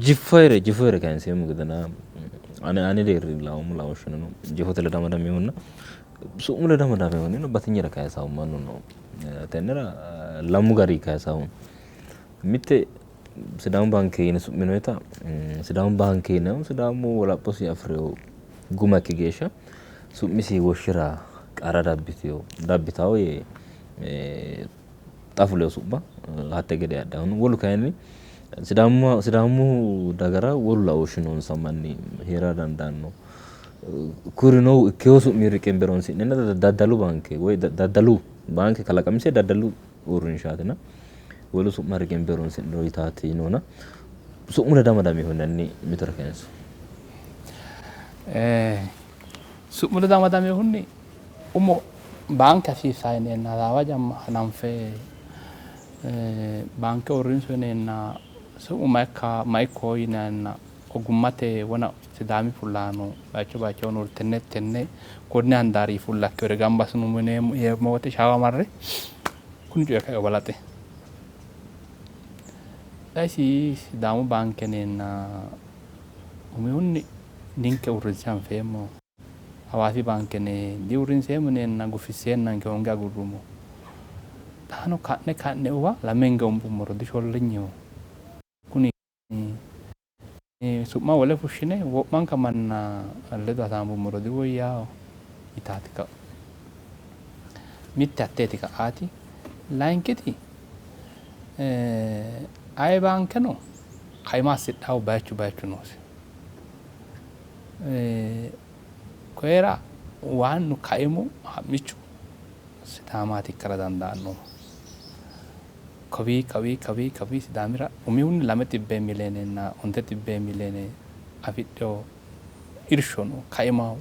jiffoyere jiffoyere kayinseemmo gedena ane ane deerri laoommo laooshshino jifote ledo amadaminohunna su'mu ledo amadaminohunnino batinyera kayisahu mannu no. Tennera lamu gari kayisahu mitte Sidaamu baanke yine su'minoyita Sidaamu baanke yinayihu Sidaamu wolaphosi afi'reyo guma ikki geeshsha su'misi woshshira qarra dabbitawo yee xa fuleyo su'ma hatte gede adhanno. Wolu kayinni Sidaamu Sidaamu dagara wolu laooshshi noonsa manni hee'ra dandaanno. Kurino ikkeyo su'mi riqimbe horonsi'nenna daddalu baanke woy daddalu baanke kalaqamise daddalu uurrinshaatina wolu su'ma riqimbe horonsi'niro yitaati noona su'mu ledo amadaminohunni mitore kayinso. Su'mu ledo amadaminohunni umo baanke hasiissaa yineenna hasaawa hananfe baanke uurrinso yineenna su'mu ma ikko yineenna ogummate wona Sidaami fullahaano bayicho bayicho noori tenne tenne konni handaari fullakkinore gamba assinummo yeemmo wote shaawa marre kuni coyi kae balaxe isi Sidaamu baanke yineenna umihunni ninke uurrinse anfeemmo Hawaasi baanke yine diuurrinseemmo yineenna gufisseennanke hoonge agurrummo. Xaano ka'ne ka'ne uwa lamenge umbummoro dishollinyeho. Kuni su'ma wole fushshine wo'manka manna ledo hasaambummoro diwoyyaawo yitaati ka'u. Mitte hatteeti ka'aati. Layinkiti aye baankeno kaima assidhahu bayichu bayichu noose. Koyera waannu kaimu ha'michu Sidaamaati ikkara dandaanno. Kawii kawii kawii kawii Sidaamira umihunni 200 miliyeenenna 9 miliyeene afidhino irsho no, kaimaho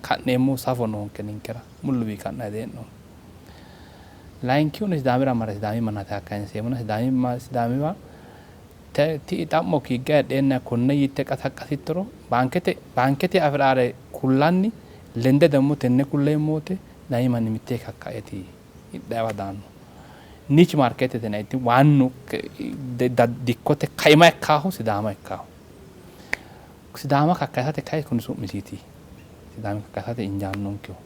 ka'neemmo safo noonke ninkera mulluwi ka'nanni dihee'noommo. Layinkihunni Sidaamira mare Sidaami manna kakkayinseemmona Sidaamiwa ti'i xa'mo higge heedheenna konne yitte qasaqqasittoro baankete baankete afi'raare kullanni lende ደግሞ tenne kulleemmo wote Sidaami manni mittee kakkaeeti hidhayiwa daanno. Niche marketete yinanniti waannu dikkote kaima ikkaahu Sidaama ikkaahu. Sidaama kakkayisate kayi kuni su'misiiti. Sidaama kakkayisate injaannonkehu.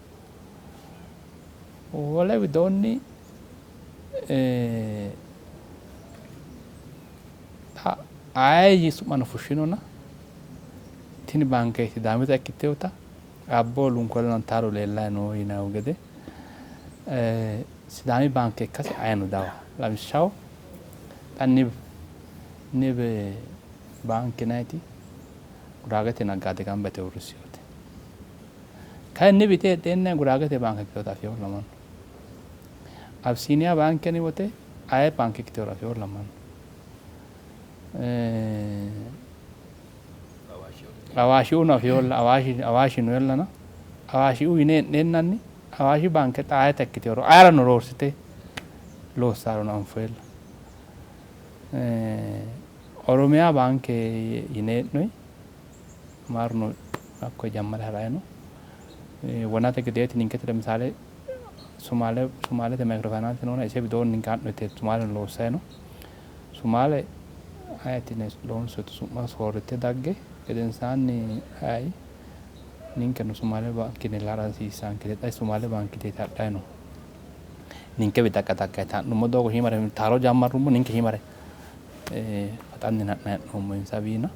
Wole widoonni xa aye su'mano fushshinona tini baanke Sidaamita ikkitewota abbo lunkolantaaro leellayi no yinanni gede Sidaami baanke ikkase ayeno dawa. Lawishshaho xa Nib baanke yinanniti Guraagete naggaade gamba yite uurrissinote. Kayinni Nib yite heedheenna Guraagete baanke ikkitinota afinolla mannu. Abisiiniya baanke yinanni wote aye baanke ikkitinoro afinolla mannu. Awaashiuno afinolla Awaashino yellana Awaashiu yine hee'neennanni Awaashi baanke xa ayeta ikkitinoro ayerano roorsite loossaarono anfoyella. Oromiyaa baanke yine hee'noyi Amaaruno hakko jammare harayi no. Wonate gedeeti ninkete ለምሳሌ Sumaalete microfinance noona ise widoonni ninke ha'noyite Sumaaleno loossayi no. Sumaale ayeti loonsoyiti su'ma soorrite dagge gedensaanni ayi ninkeno Sumaale baankine ha'ra hasiissankete xa Sumaale baankiteeti hadhayi no. Ninkewi dagga dagga yite ha'nummo doogo shiimare taalo jammarrummo ninke shiimare faxanni ha'nayi hee'noommo insawiina.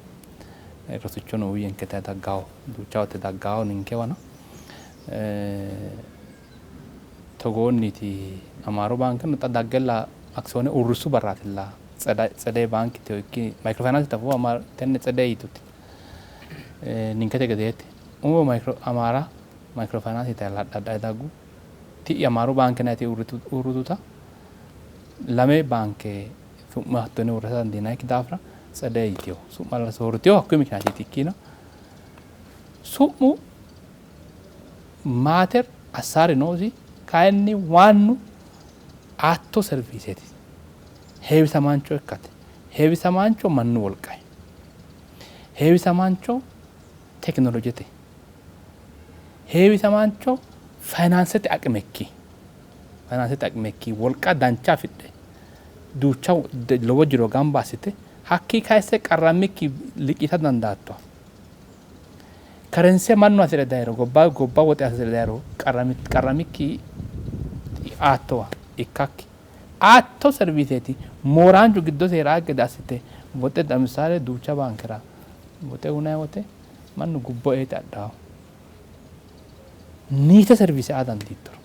Rosichono uyiyyenkete daggaho duucha wote daggaho ninkewana. Togoonniti Amaaru baankeno xa daggella aksiyoone uurrissu barraatilla Tsedey baankite ikki microfinance tafu tenne Tsedey yituti ninkete gedeeti. Umo Amaara microfinance yitayi hadhayi daggu. Ti'i Amaaru baanke yinanniti uurrituta lame baanke su'ma hattonni uurrisa dandiinannikki daafira Tsedey yitewo su'ma soorritewo hakkuyi mikinaatiiti ikkina su'mu matter assaari noosi kayinni waannu aatto serviiseeti. Heewisamaancho ikkate. Heewisamaancho mannu wolqayi. Heewisamaancho tekinolojete. Heewisamaancho fayinaansete aqimekki. Fayinaansete aqimekki wolqa dancha afidhe duucha lowo jiro gamba assite hakkii kayisse qarrammikki liqiisa dandaatto. Karense mannu hasi're dayiro gobba gobba woxe hasi're dayiro qarramikki aattowa ikkakki. Aatto serviiseeti mooraanchu giddose heeraa gede assite woxe ለምሳሌ duucha baankera woxe unayi wote mannu gubbo eete adhawo. Niite serviise aa dandiittoro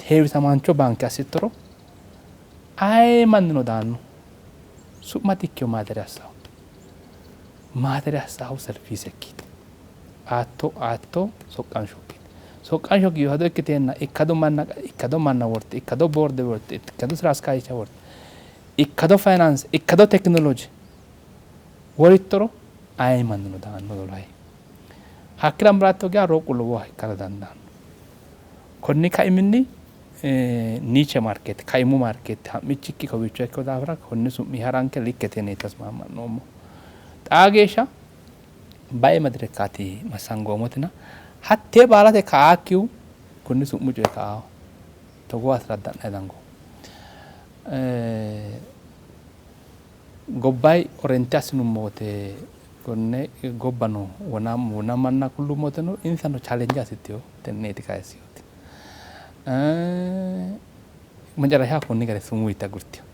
heewisamaancho baanke assittoro aye mannino daanno. Su'ma dikkino matter assahu. Matter assahu serviisekkiiti. Aatto aatto soqqanshokkiiti. Soqqansho biifado ikkiteenna ikkado manna worte ikkado boorde worte ikkado sira askaajicha worte ikkado fayinaanse ikkado tekinoloje worittoro aye mannino daanno lolahi. Hakkira muratto geya roqu lowoha ikkara dandaanno. Konni kaiminni niche market kaimu market ha'michikki kowiicho ikkino daafira konni su'mi haranke likkete yine tasmaama'noommo. Xaa geeshsha bae madirekkaati massangoommotina hattee baalate ka'aakkihu kunni su'mu coyi ka'aho. Togoo asiradda'nayi dango. Gobbayi orente assinummo wote konne gobbano wona manna kullummo woteno insano challenge assitewo tenneeti kayissewoti. Macarasha konni gari sumuu yite agurtewo.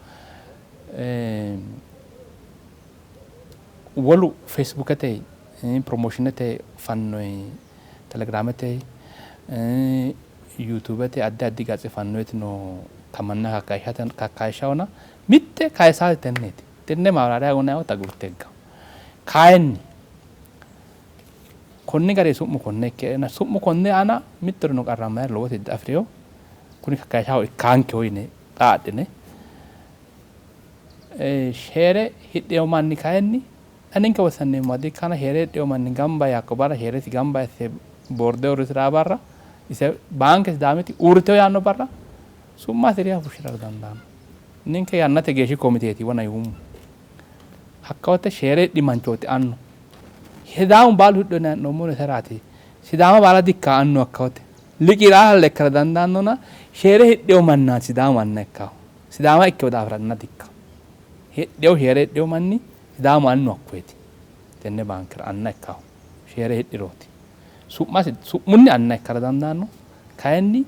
Wolu Facebookete promotionete fannoyi Telegramete YouTubete addi addi gatse fannoyiti no. Kamanna kakkayishshahona mitte kayisate tenneeti. Tenne maabiraariya uyinanni agurte higgawo. Kayinni konni gari su'mu konne ikke su'mu konne aana mittoreno qarrammayiri lowoti diafirino. Kuni kakkayishshaho ikkaankeho yine xa adhine sheere hidhino manni kayinni xa ninke wossanneemmoha dikkana sheere hidhino manni gamba yee hakko barra sheeresi gamba asse boorde uurrisiraa barra ise baanke Sidaamiti uurritino yaanno barra su'ma hasiriha fushshirara dandaanno. Ninke yannate geeshshi komiteeti wona yuummo. Hakka wote sheere hidhi manchooti annu. Sidaamu baalu hidho yinanni hee'noommohu iseraati. Sidaama baala dikka annu hakka wote. Liqii'raa ikkara dandaannona sheere hidhino mannaati Sidaamu anna ikkahu. Sidaama ikkino daafira anna dikkaho. Hidhino sheere hidhino manni Sidaamu annu hakkoyeti. Tenne baankera anna ikkahu sheere hidhirooti. Su'masi su'munni anna ikkara dandaanno. Kayinni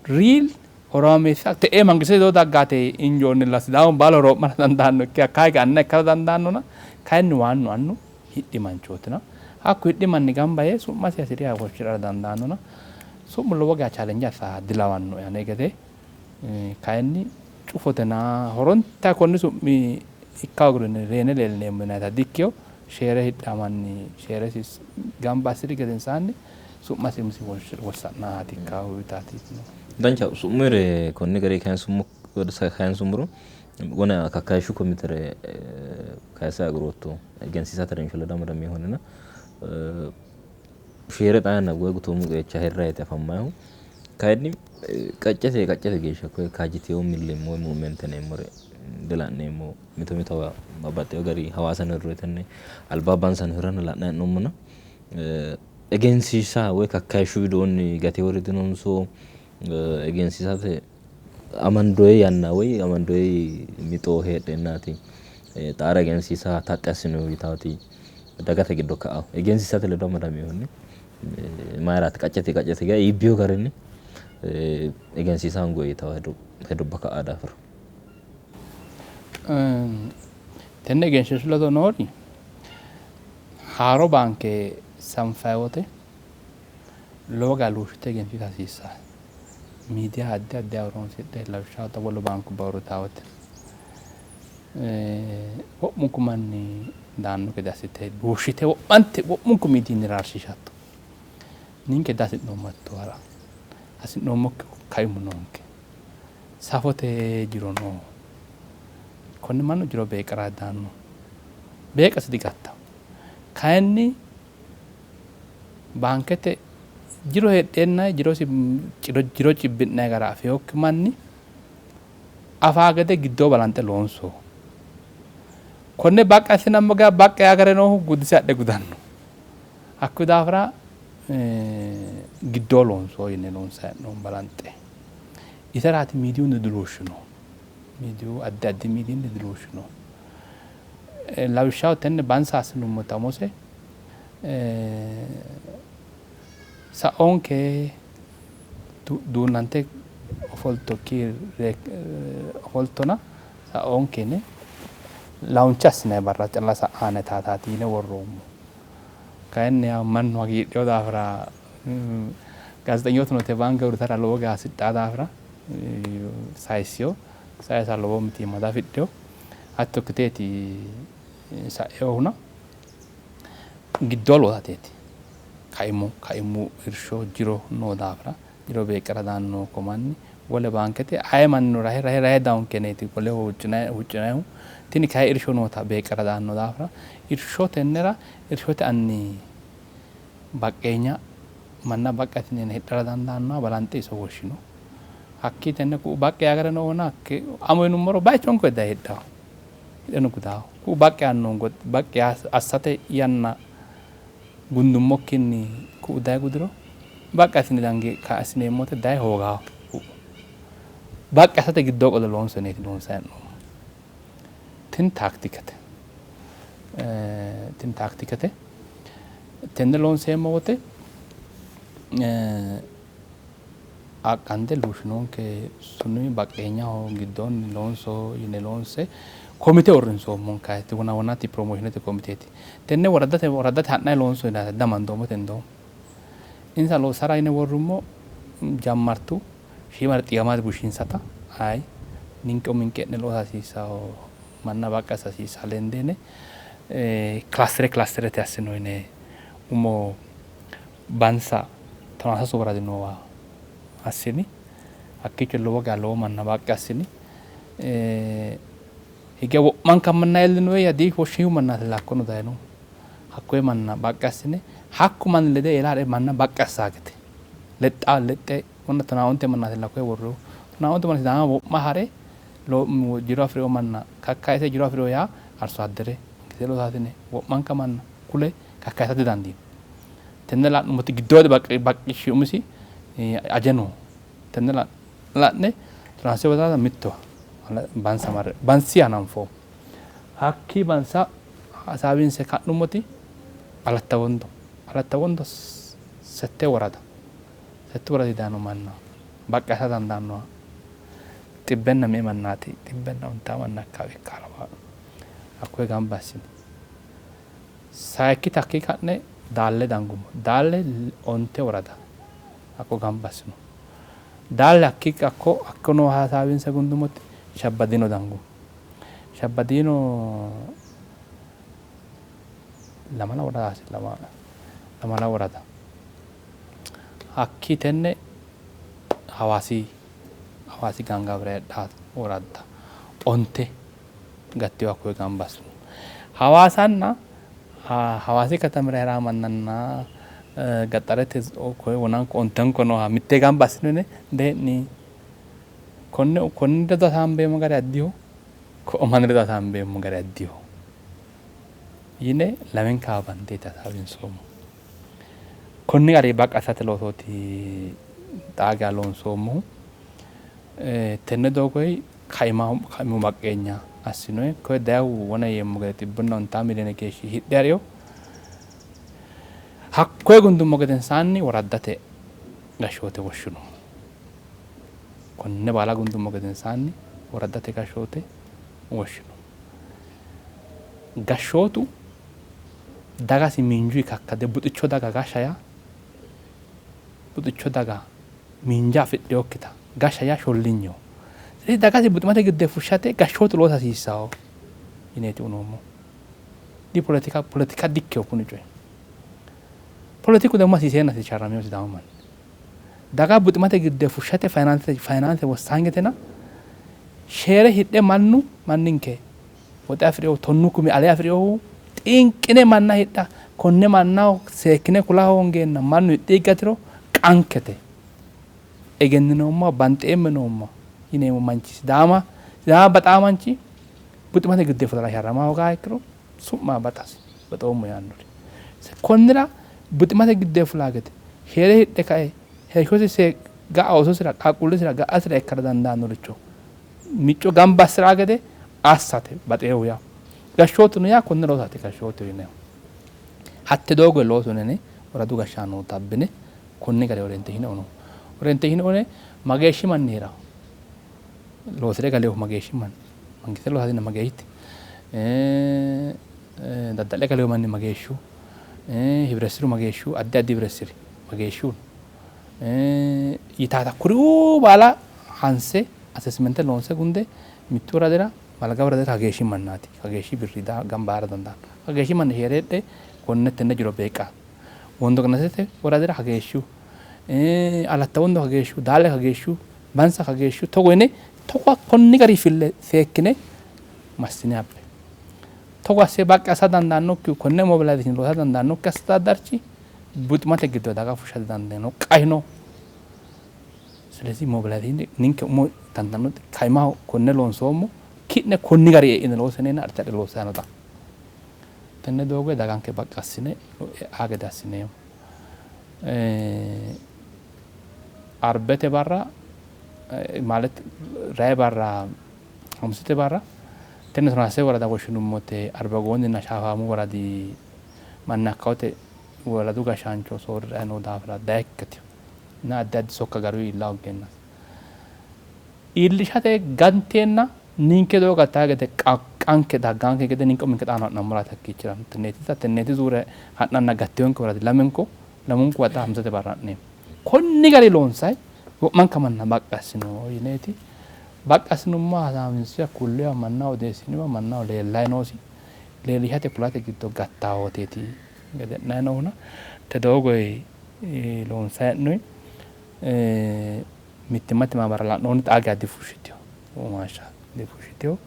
riil horaameessa te'ee mangiste ledo daggate injoonnilla Sidaamu baalu horoo'mara dandaanno ikki hakka hige anna ikkara dandaannona kayinni waannu annu hidhi manchootina hakku hidhi manni gamba yee su'masi hasiriha woshshi'rara dandaannona su'mu lowo geya challenge assa dilawannoe ane gede kayinni cufotena horonta konni su'mi ikka hoogiro reyine leellineemmo yinannita dikkino. Sheere hidhaa manni sheeresi gamba assiri gedensaanni su'masi umisi wossa'naati ikkahu yitaati. Dancha su'mire konni gari kayinsummoro wona kakkayishshu komitere kayise agurootto egensiisate harinsho ledo amadaminohunna sheere xaa yanna woy gutoomu qeecha hirrayti afammahu kayinni qaccete qaccete geeshsha koye kaajjiteyo millimmo woy movement yineemmore dila'neemmo. Mito mitowa babbaxxeyo gari Hawaasano hirroytenne albaabbansano hirranna la'nanni hee'noommona egensiisa woy kakkayishshu widoonni gatewori dinonso egensiisate amandoyi yanna woy amandoyi mixo heedheennaati xaara egensiisa taxxi assinoyi yitaati dagate giddo ka'a egensiisate ledo amadaminohunni mayiraati qaccete qaccete geya iibbiyo garinni egensiisa hangoyi yitawo hedubba ka'a daafira. Tenne egensiishshu ledo noori haaro baanke sanfayi wote lowo geya luushshite egensiisa hasiissanno. Miidiya addi addiha horonsidhe lawishshaho wolu baankubba uurritawo wote wo'munku manni daanno gede assite luushshite wo'mante wo'munku miidiyinni raarsiisatto. Ninke dihasi'noommo hatto hara. Hasi'noommokkihu kaimu noonke. Safote jiro no. Konne mannu jiro beeqqara daanno. Beeqqasi digattawo. Kayinni baankete jiro heedheenna jirosi jiro cibbi'nayi gara afeyokki manni afaa gede giddoo balanxe loonso. Konne baqqi assinammo geya baqqi yaa gare noohu gudise adhe gudanno. Hakkuyi daafira giddoo loonso yine loonsayi hee'noommo balanxe. Iseraati miidiyunni diluushshino. Miidiyu addi addi miidiyunni diluushshino. Lawishshaho tenne bansa assinummota umose sa'onke duunante ofoltokki ofoltona sa'onke yine launch assinayi barra calla sa'aane taataati yine worroommo. Kayinni mannu hagiidhino daafira gaazexenyootuno te baanke uurritara lowo geya hasidhaa daafira sayissino. Sayisa lowo mitiimma diafidhino. Hatto ikkiteeti sa'inohuna giddoo loosateeti. Kaimu kaimu irsho jiro noo daafira jiro beeqqara daanno ko manni wole baankete aye mannino rahe rahe rahe dawonkeneeti woleho huuccinayihu. Tini kayi irsho noota beeqqara daanno daafira irsho tennera irshote anni baqqeenya manna baqqi assine hidhara dandaannoha balanxe iso woshshino. Hakkii tenne ku'u baqqi yaa gare noohuna amo yinummoro bayichonko daye hidhawo. Hidheno gudawo. Ku'u baqqi yaanno baqqi assate yanna gundummokkinni ku'u daye gudiro baqqi assine dange assineemmote daye hoogawo. Baqqi assate giddoo qole loonsoneeti loonsayi hee'noommo. Tini taaktikete. Tini taaktikete. Tenne loonseemmo wote aqqande luushshinonke sunimi baqqeenyaho giddoonni loonso yine loonse komite uurrinsoommo kayiti wona wonati promotionete komiteeti. Tenne woraddate woraddate ha'nayi loonso yinanni damandoommo tendoommo. Insa loosara yine worrummo jammartu shiimare xiiwamate bushiinsata Ayi ninke uminke e'ne loosa hasiissawo, manna baqqi assa hasiissawo lendeene kilaastere kilaasterete assino yine umo Bansa 13 woradi noowa assini. Hakkiicho lowo geya lowo manna baqqi assini. Hige wo'manka manna iillinoe diwoshshihu mannaatilla hakkono dayinohu. Hakkoye manna baqqi assine hakku manni lede eela ha're manna baqqi assaa gede lexxa lexxe wona 11 mannaatilla koye worrohu. 11 manni Sidaama wo'ma ha're jiro afi'rino manna kakkayise, jiro afi'rino yaa arso addere mangistete loosaasine wo'manka manna kule kakkayisa didandiino. Tenne la'nummoti giddoodi baqqishshi umisi aje no. Tenne la'ne tonaa worada mittowa Bansa marre Bansi hananfoommo. Hakkii Bansa hasaawinse ka'nummoti Alatta Wondo, Alatta Wondo sette worada, settu woradi dayno manna baqqi assa dandaannoha xibbenna me''e mannaati? Xibbenna ontaa manna ikkaa ikkaa lawanno. Hakkoye gamba assini. Sayikkita hakkii ka'ne Daalle dangummo. Daalle onte worada hakko gamba assino. Daalle hakkii hakko hakko noo hasaawinse gundummoti Shabbadiino dangummo. Shabbadiino lamala woradaati lamala worada. Hakkii tenne Hawaasi Hawaasi gaangaawira heedhanno woradda onte gattino hakkoye gamba assino. Hawaasanna Hawaasi katamira hee'ranno mannanna gaxarete koye wonanko ontenko nooha mittee gamba assino yine dee'ni konne konni ledo hasaambeemmo gari addiho, ko'o manni ledo hasaambeemmo gari addiho yine lamenkawa bandeeti hasaawinsoommo. Konni garinni baqqi assate loosooti xaa geya loonsoommohu. Tenne doogoyi kaimaho kaimu baqqeenya assinoyi. Koye dayihu wona yeemmo gede xibbunna ontaa miliyoone geeshshi hidhe ha'rino. Hakkoye gundummo gedensaanni woraddate gashshoote woshshino. Konne baala gundummo gedensaanni woraddate gashshoote woshshino. Gashshootu dagasi miinjuyi kakkade buxicho daga gashsha yaa buxicho daga miinja afidhinokkita gashsha yaa shollinyeho. ስለዚህ dagasi buximate giddo fushshate gashshootu loosa hasiissawo yineeti unoommohu. Di poletika poletika dikkino kuni coyi. Poletiku ደግሞ hasiiseennasi sharramino Sidaamu manni. Daga buximate giddo fushshate fayinaanse fayinaanse wossaangetena sheere hidhe mannu manninke woxe afi'rinohu 10,000 ale afi'rinohu xinqine manna hidha konne mannaho seekkine kula hoongeenna mannu hidhe gatiro qankete egenninoommoha banxeemmo noommo yineemmo manchi Sidaama Sidaama baxaa manchi buximate giddo fulara sharrama hoogaa ikkiro su'ma baxasi baxoommo yaannori. Konnira buximate giddo fulaa gede sheere hidhe kae heeshshosi ga'a oososira qaaqquullisira ga'asira ikkara dandaannoricho micco gamba assi'raa gede assate baxeehu yaa. Gashshootuno yaa konne loosate gashshootu yineemmo. Hatte doogo loosu yine woradu gashshaano tabbine konni gari orientation uno. Orientation une mageeshshi manni hee'rawo? Loosire galeehu mageeshshi manni? Mangiste loosaasine mageeshshite? Dadda'le galeehu manni mageeshshu? Hibiresiru mageeshshu? Addi addi hibiresiri mageeshshu? Yitaata kuriuu baala hanse assessmente loonse gunde mittu woradira Malaga woradira kageeshshi mannaati kageeshshi birri gamba yaara dandaanno. Kageeshshi manni hee'reedhe konne tenne jiro beeqqa. Wondo Gannatete woradira kageeshshu, Alatta Wondo kageeshshu, Daale kageeshshu, Bansa kageeshshu togo yine togo konni gari fille seekkine massine abbe. Togo asse baqqi assa dandaannokkihu konne mobilization loosa dandaannokki astadaadarchi buximate giddo daga fushsha didandaanno qaino. ስለዚህ mobilization ninke umo tantanote kaimaho konne loonsoommo ki'ne konni gari e'ine loosineenna adhite adhe loossanno xa. Tenne doogo daganke baqqi assine e'aa gede assineemmo. Arbete barra ማለት rayi barra Hamusete barra tenne tonaa worada woshshinummote Arbagoonninna Shaafaamu woradi manni hakkawote woradu gashshaancho soorri'rayi noo daafira dayikkiti na addi addi sokka garuyi iilla hooggeenna iillishate ganteenna ninke doogo gattaa gede qanke dagganke gede ninke uminke xaano ha'nammoraati hakkiichira tenneeti tenneeti zuure ha'nanna gatteyonke woradi lamenko lamunku waxxa Hamusete barra ha'neemmo. Konni gari loonsayi wo'manka manna baqqi assino yineeti Baqqi assinummoha hasaawinsiha kulliha mannaho odeessiniwa mannaho leellayi noosi. Leellishate kulate giddo gattaawoteeti gede'nayi noohuna te doogoyi loonsayi hee'noyi. Mittimmate maamara la'noonni xaa geya difushshitino womaashsha difushshitino.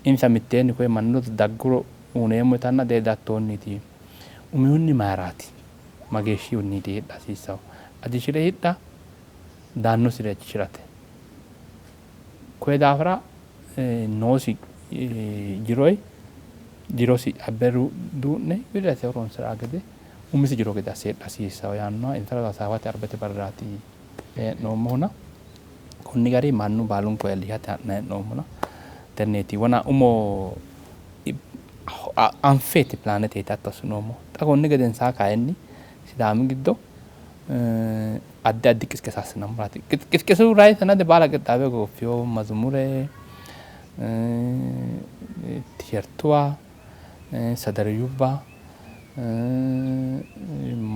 Insa mitteenni koye mannu dagguro uyineemmo yitanna dedattoonniiti. Umihunni mayiraati? Mageeshshihunniiti hidha hasiissahu? Ajishire hidha daannosire ajishirate. Koye daafira noosi jiroyi jirosi abbe duu'ne wirri horonsira gede umisi jiro gede asse hidha hasiissaho yaannoha insara hasaawate arbete barraati hee'noommohuna konni gari mannu baalunku leellishate ha'nayi hee'noommona tenneeti wona umo anfeeti pilaaneteeti hatto assinoommo. Xa konni gedensaa kayinni Sidaami giddo addi addi qisqesa assinammoraati. Qisqesu rayi sanade baala qixxaawe gooffiyo mazumure, tishertuwa, sadariyubba,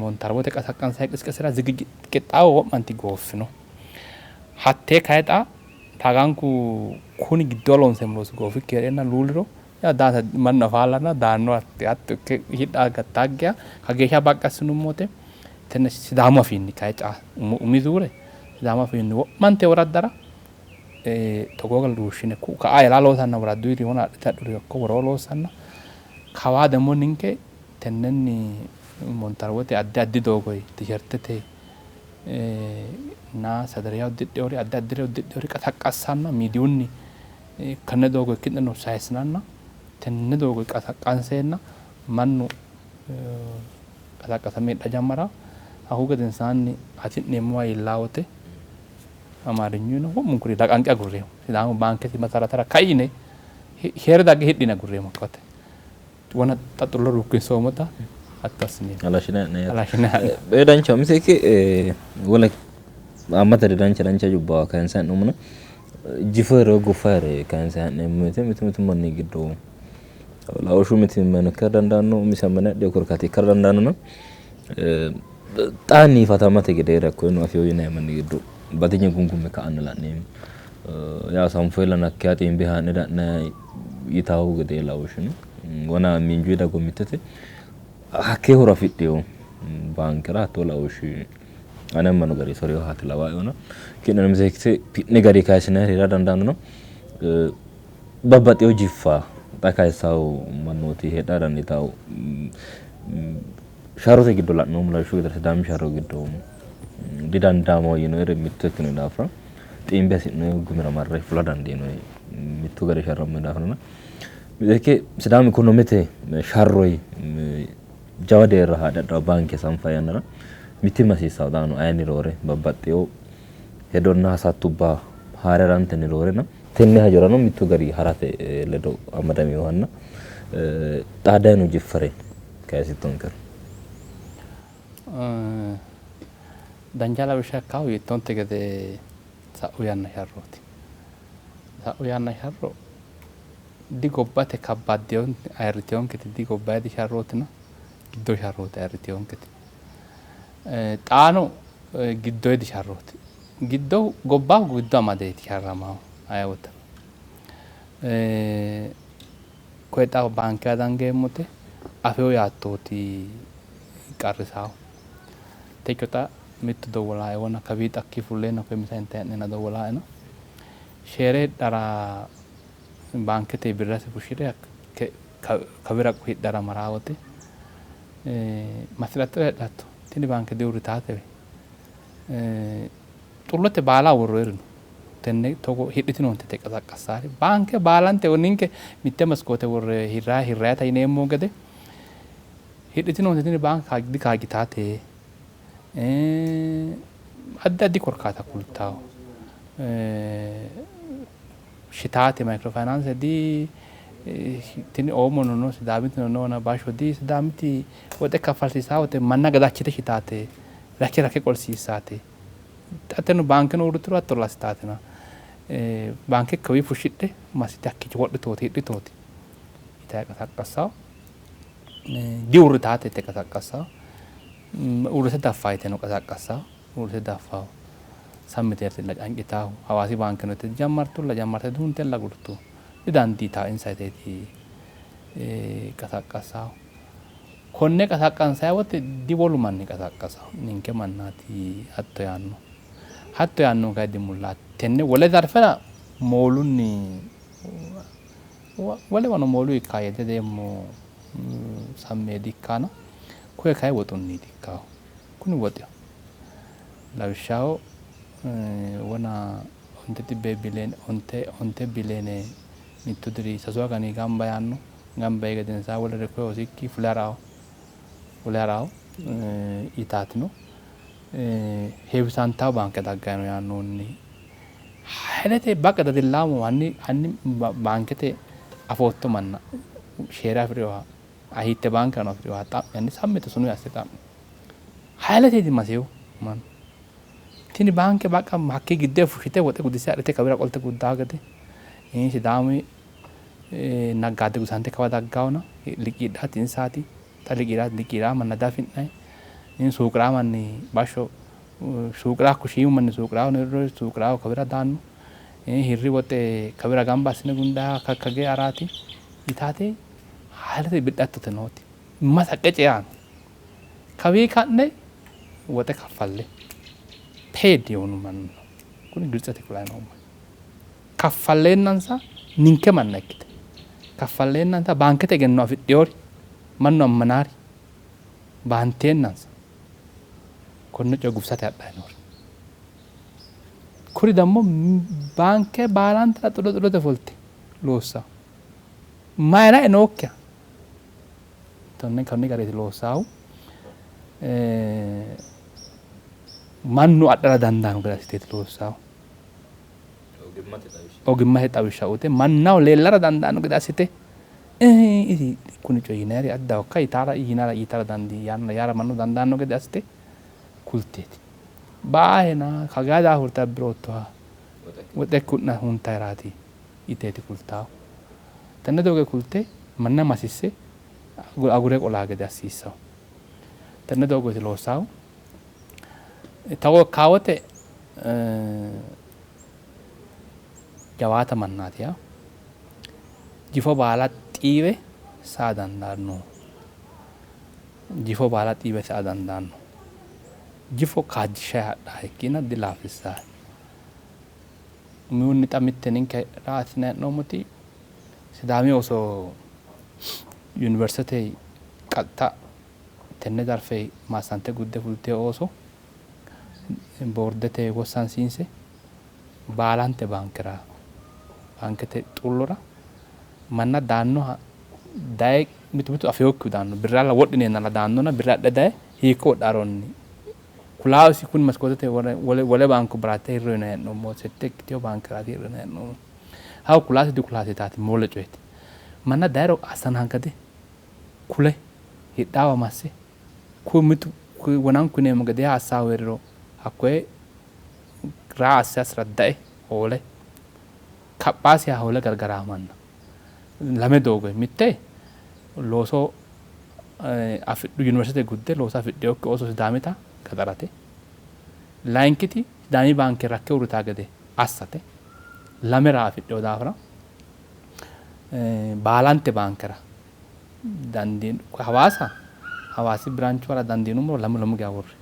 montarbote qasaqqansayi qisqesira zigijit qixxaawo wo'manti gooffino. Hattee kayi xa taganku kuni giddo loonseemmo loosi goofikki hee'reenna luuliro yaa daasa mannu afaallanna daanno hatto ikke hidha gattaaggiya kageeshsha baqqi assinummote tenne Sidaamu afiinni kayi ca umi zuure Sidaamu afiinni wo'mante woraddara togoo luushshine ka'a ela loosanna woradduyiri wona adhite hadhuri hakko woroo loossanna kawaa demmo ninke tennenni montarwote addi addi doogoyi tishertete na sadariya uddidheori addi addire uddidheori qasaqqassanna miidiyunni konne doogo ikki'neno sayissinanna tenne doogo qasaqqanseenna mannu qasaqqasame hidha jammara hakku gedensaanni hasi'neemmowa iillaa wote Amaarinyuno wo'munkuri laqanqe agurreemmo. Sidaamu baankesi masaratara kai yine heere dagge hidhine agurreemmo hakkote. Wona xa xullo ruukkinsoommota hatto assineemmo. Halashshine ha'ne yaate. Halashshine ha'ne. Danchaho miteekke wole haammata dancha dancha hajubba kayinse ha'nommona jifoyere woyi gufayere kayinse ha'neemmo woyte mitu mitu manni giddo laooshshu mitiimmano ikkara dandaanno, umisi ammane adhino korkaati ikkara dandaannona xaanni fatamate gedeere hakkoyeno afino yinanni manni giddo batinye gungumme ka'anna la'neemmo. Yaa sanfoyilla nakkiya xiimbe haa'ne da'nayi yitawo gedee laooshshi no. Wona miinjuyi dagoomittete hakkee horo afidhino baankera hattoo laooshshi ane ammano gari soreehaati lawaaena ki'neno miteekkite ki'ne gari kayissinayiri heera dandaannona babbaxxewo jiffa xa kayissawo mannooti heedhara dandiitawo. Sharrote giddo la'noommo lawishshu gede Sidaami sharro giddo didandaamaho yinoyire mitto ikkino daafira xiimbe hasi'noyi gumira marre fula dandiinoyi mittu gari sharrammoyi daafirana miteekke Sidaami ikonomete sharroyi jawa deerra haadhe hadhawo baanke sanfayi yannara mittimma hasiissawo xaano ayinni roore babbaxxewo hedonna hasattubba haare harantenni roorena tenne hajorano mittu gari harate ledo amadaminohanna xaaddayi noo jiffare kayisittonkero. Dancha lawishsha ikkahu yiittonte gede sa'u yanna sharrooti. Sa'u yanna sharro digobbate kabbaaddeyo ayirriteyonketi digobbayidi sharrootina giddo sharrooti ayirriteyonketi. Xaano giddoyidi sharrooti. Giddo gobbahu giddo amadeeti sharramahu ayeewoteno. Koye xa baankewa dangeemmote afewo yaattooti qarrisaahu. Techo xa mittu dowwolaae wona kawii xa hakkii fulleenna koye misa intayi hee'neenna dowwolaae no. Sheere hidhara baankete birrasi fushshire kawira hidhara maraa wote massirattora hidhatto tini baanke diuurritaatewe xullote baala worroyiri no. Tenne togo hidhitinoonte yite qasaqqassaari baanke baalante ninke mitte maskoote worre hirraa hirraayita yineemmo gede hidhitinoonte tini baanke dikaajjitaate addi addi korkaata kultawo shitaate microfinance di tini oomono no Sidaamitino noona bashsho di Sidaamiti woxe kaffalsiisaa wote manna gadachite shitaate rakke rakke qolsiissaate xaateno baankeno uurrituro hattolla assitaatina baanke kawii fushshidhe massite hakkiicho wodhitooti hidhitooti yitayi qasaqqassawo diuurritaate yite qasaqqassawo uurrite daffa yiteno qasaqqassawo uurrite daffawo. Sammiteertilla cancitaahu Hawaasi baankeno itte jammartulla jammarte duuntella agurtu. Didandiitaa insa yiteeti qasaqqassaahu. Konne qasaqqansayi wote diwolu manni qasaqqasahu ninke mannaati hatto yaanno. Hatto yaannohu kayi dimullaati. Tenne wole zarfera moolunni wolewano moolu ikkaa yee dihedeemmo, sammee di''ikkaana. Koye kayi woxunniiti ikkaahu. Kuni woxeho. Lawishshaho wona onte xibbee biliyoone onte biliyoone mittu diri sasu agani gamba yaanno. Gamba yii gedensaa wolere koye hosikki fule ha'rawo. Fule ha'rawo yitaatino. Heewisantawo baanke daggayi no yaannohunni haylete baqa dadillaamu hanni hanni baankete afootto manna sheere afi'rinoha hiitte baankerano afi'rinoha xa'mi hanni sammi yite sunu asse xa'mi. Hayleteeti masehu mannu. Tini baanke baqa hakkii giddoye fushshite woxe gudisse adhite kawira qolte guddaa gede Sidaami naggaade gusante kawa daggawona liqiidhaati insaati xa liqiidhaa manna diafi'nanni. Suuqiraa manni bashsho suuqiraa hakku shiimu manni suuqiraa suuqiraa kawira daanno. Hirri woxe kawira gamba assine gundayiha kakkagee haraati yitaate haylete bidhattote nooti. Masa qece yaano. Kawii ka'ne woxe kaffalle paid የሆኑ mannu no. Kuni Gibitsete kulayi noommo. Kaffalleennansa ninke manna ikkite kaffalleennansa baankete egenno afidhinori mannu ammanaari baanteennansa konne coye gufisate hadhayi noori. Kuri dammo baanke baalantera xulo xulote fulte loossawo. Mayira nookkiha tonne konni gariiti loossaahu. Mannu adhara dandaanno gede assiteeti loossaahu. Ogimmate xawishsha uyite mannaho leellara dandaanno gede assite isi kuni coyi yinayiri addaho ikka yitara yinara yitara dandii yaara mannu dandaanno gede assite kulteeti. Baahena kagaa daafurte abbiroottoha woxe ku'na huntayiraati yiteeti kultaahu. Tenne doogo kulte manna masisse agure qolaa gede assiissawu. Tenne doogooti loossaahu. Togo ikkaa wote jawaata mannaati yaa jifo baala xiiwe saa dandaanno. Jifo baala xiiwe saa dandaanno. Jifo kaajjishayi hadhaa ikkiina dilaafissayi. Umihunni xa mitte ninke raa assinayi hee'noommoti Sidaami ooso yuniversitete qaxxa tenne zarfe maassante gudde fultino ooso boordete wossansiinse baalante baankera baankete xullora manna daannoha daye mitu mitu afeokkihu daanno birralla wodhineennalla daannona birra adhe daye hiikko wodhaaronni kulaasi kuni maskootete wole wole baanku baratte hirro yine hee'noommo sette ikkiteyo baankeraati hirro yine hee'noommo. Hawo kulaasi dikulaasi taati moole coyeeti. Manna dayiro assanangade kule hidhaawa masse ku mitu wonanku yineemmo gedeeha assaahu heeriro hakkoye raa asse asraddae hoole kaphaasiha hoole gargaraa manna. Lame doogo mitte looso afidhu yuniversite gudde looso afidhinokki ooso Sidaamita qaxarate. Layinkiti Sidaami baanke rakke uurritaa gede assate. Lame raa afidhino daafira baalante baankera dandiin Hawaasa Hawaasi biraanchuwara dandiinummoro lamu lamu geya worre.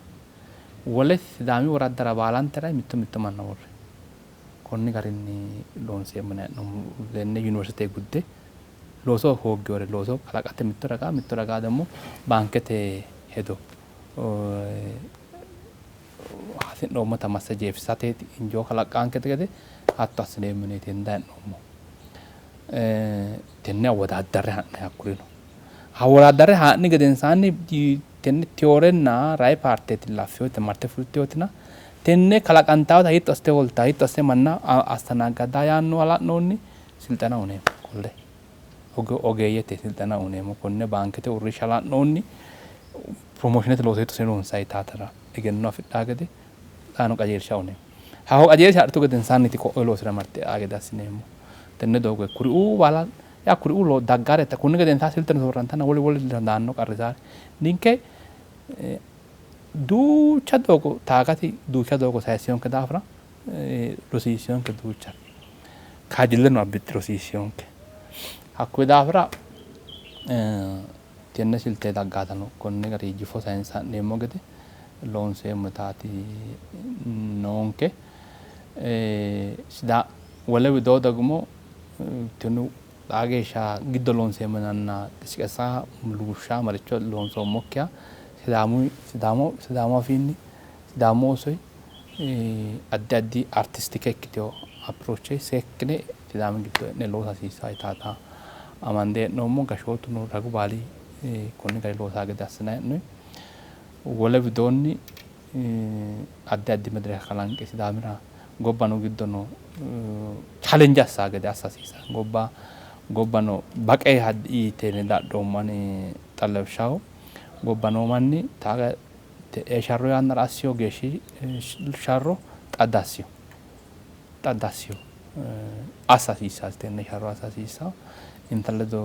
Wole Sidaami woraddara baalantera mitto mitto manna worre. Konni garinni loonseemmo hee'noommo. Tenne yuniversite gudde looso hoogginore looso kalaqate mitto ragaa mitto ragaa ደግሞ baankete hedo hasi'noommota masse jeefisate injoo kalaqqaankete gede hatto assineemmo yineeti hendayi hee'noommo. Tenne awwodaaddarre ha'nayi hakkurino. Awwodaaddarre ha'ni gedensaanni tenne tiyoorenna rayi paarteeti laffeyote marte fulteyotina tenne kalaqantaawota hiitto assite hooltaa hiitto assite manna astanaaggaddaa yaannoha la'noonni silxena uyineemmo qolle. Ogeeyyete silxena uyineemmo konne baankete uurrinsha la'noonni promooshinete looso hiitto assine loonsayi yitaatera egenno afidhaa gede xaano qajeelsha uyineemmo. Hakko qajeelsha adhitu gedensaanniiti ko'o loosira marte e'aa gede assineemmo. Tenne doogo kuriuu baala yaa kuriuu daggare kunni gedensaa silxenu soorrantanna wolu wolu daanno qarrisaari. Ninke duucha doogo taagati duucha doogo sayissinonke daafira Rosiissinonke duucha kaajjilleno abbite rosiissinonke. Hakkuyi daafira tenne silte daggaatano konni gari jifo sayinse ha'neemmo gede loonseemmo taati noonke. Wole widoo ደግሞ tinu xaa geeshsha giddo loonseemmo yinanna qisiqesa luushsha maricho loonsoommokkiha Sidaamu Sidaamu Sidaamu afiinni Sidaamu oosoyi addi addi artistike ikkitewo approach seekkine Sidaami giddo e'ne loosa hasiissaa yitaata amande hee'noommo. Gashshootuno ragu baali konni gari loosaa gede assinanni hee'noonni. Wole widoonni addi addi medireke kalanqe Sidaamira gobbano giddono challenge assaa gede assa hasiissanno. Gobba gobbano baqe yite dadhoommo ani xa lawishshaho gobba noo manni te'ee sharro yannara assiyo geeshshi sharro xa diassiyo xa diassiyo assa hasiissaasi tenne sharro assa hasiissawo. Insa ledo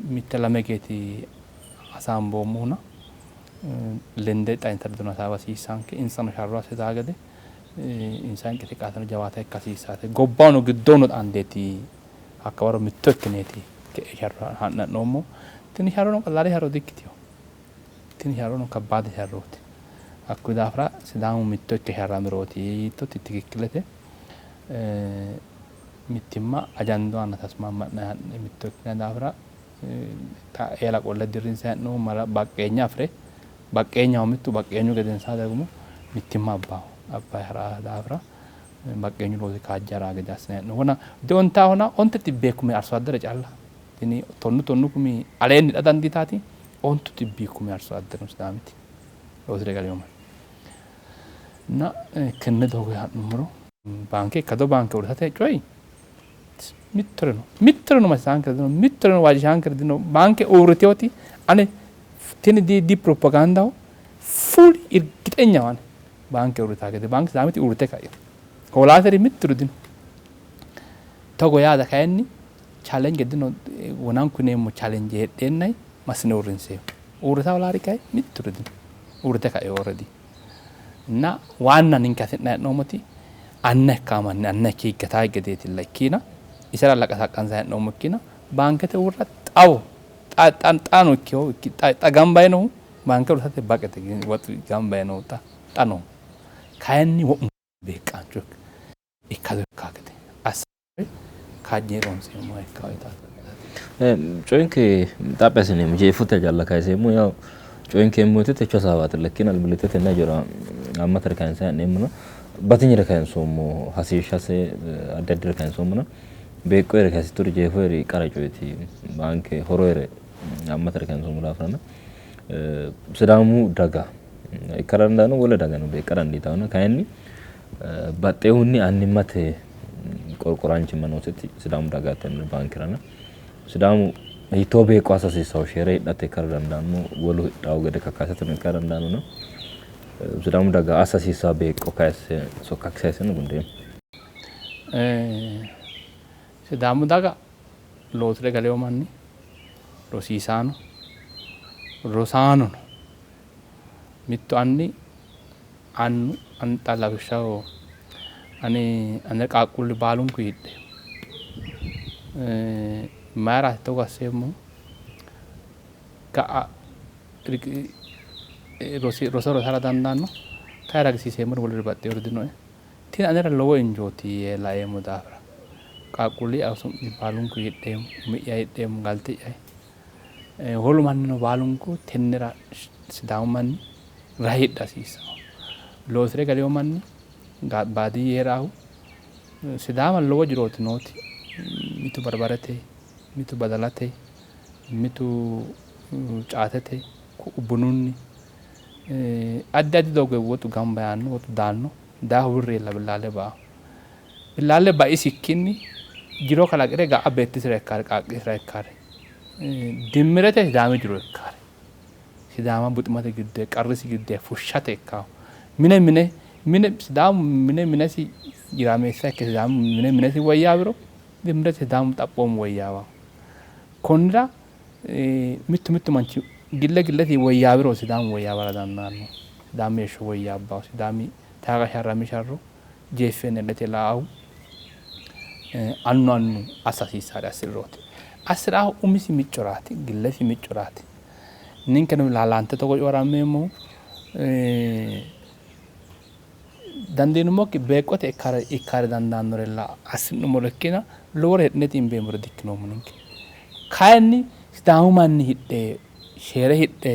mitte lame geeti hasaamboommohuna lende xa insa ledono hasaawa hasiissanke insano sharro assitaa gede insa inqisiqaaseno jawaata ikka hasiissaate. Gobbano giddono xaandeeti hakka waro mitto ikkineeti ke'e sharro ha'ne ha'noommo. Tini sharrono qallaale sharro di''ikkitino. Tini sharrono kabbaade sharrooti. Hakkuyi daafira Sidaamu mitto ikke sharramirooti yiittoti tikikkilete. Mittimma ajandu aana tasmamma'nanni ha'ne mitto ikkinanni daafira xa eela qolle dirrinsanni hee'noommo baqqeenya afire baqqeenyaho mittu baqqeenyu gedensaa ደግሞ mittimma abbaho abbayi hara daafira baqqeenyu loosi kaajja hara gede assinanni hee'noommo. Wona deontaahona onte xibbee kume arso addere calla tini tonnu tonnu kumi aleenni hidha dandiitaati ontu xibbii kumi arso addere no Sidaamiti loosire galino manni. እና tenne doogo ha'nummoro baanke ikkado baanke uurrisate coyi mittoreno mittoreno masisaankere dino, mittoreno waajjishaankere dino. Baanke uurriteoti ane tini di di propagandaho full irgixenyaho ane baanke uurritaa gede baanke Sidaamiti uurrite ka'ino hoolaateri mitturi dino. Togo yaada kayinni challenge dino wonanku yineemmo challenge heedheennayi massine uurrinseemmo. Uurrita hoolaari kayi mitturi dino uurrite ka'ino already. እና ዋና ninke hasi'nanni hee'noommoti anna ikkaa manni anna ikke higgataa gedeetilla ikkiina isera laqasaqqansa hee'noommo ikkiina baankete uurra xawo xa no ikkiho xa gamba yiinohu baanke uurrisate baqete woxu gamba yiinohu xa xa no kayinni wo'mu beeqqaancho ikkado ikkaa gede assa kaajjine loonseemmoha ikkaa yitaate. Coyinke xaphi assineemmo jeefote calla kayiseemmo yaw coyinke woyte techo hasaawaatilla ikkina albillitte tenne hajora haammatare kayinsanni ha'neemmona batinyere kayinsoommo hasiishshase addi addire kayinsoommona beeqqoyere kayisittori jeefoyeri qara coyeeti baanke horoyere haammatare kayinsoommo daafirana Sidaamu daga ikkara dandaanno wole dagano beeqqa dandiitannona kayinni baxxeehunni annimmate qorqoraanchimma nooseti Sidaamu daga tenne baankerana Sidaamu hiittoo beeqqo assa hasiissawo sheere hidhate ikkara dandaanno wolu hidhawo gede kakkayisateno ikkara dandaannona Sidaamu daga assa hasiissawo beeqqo kayisse sokka sayisseno gundeemmo. Sidaamu daga loosire galewo manni rosiisaano rosaanono mittu anni annu xa lawishshaho ani ane qaaqquulli baalunku hidhe mayiraati togo asseemmohu ga'a roso rosara dandaanno kayi ragisiiseemmori woluri baxxewori dinoe. Tini anera lowo injooti yee laeemmo daafira qaaqquulli'ya su'mi baalunku hidheemmo umi'ya hidheemmo galte'ya wolu mannino baalunku tennera Sidaamu manni rahe hidha hasiissanno. Loosire galewo manni baadiyye heeraahu Sidaama lowo jirooti nooti mitu barbarete mitu badalate mitu caatete ku'u bununni addi addi doogo woxu gamba yaanno woxu daanno daahu wirri yee billaale ba''awo. Billaale baisikkinni jiro kalaqire ga'a beettisira ikkaare qaaqqisira ikkaare dimmirete Sidaami jiro ikkaare Sidaama buximate giddo qarrisi giddo fushshate ikkawo mine mine mine Sidaamu mine minesi jiraameessa ikke Sidaamu mine minesi woyyaawiro dimmirete Sidaamu xaphoomu woyyaawawo. Konnira mittu mittu manchi gille gillesi woyyaawiro Sidaamu woyyaawara dandaanno. Sidaami heeshsho woyyaabbawo. Sidaami Taaga sharrami sharro jeeffeenna illete la'aahu annu annu assa hasiissaare assi'rirooti. Assi'raahu umisi miccoraati, gillesi miccoraati. Ninkeno laalaante togo coyi'rammeemmohu dandiinummokki beeqqote ikkare dandaannorella assi'nummoro ikkina lowore hidhine xiimbeemmore dikkinoommo ninke. Kayinni Sidaamu manni hidhe sheere hidhe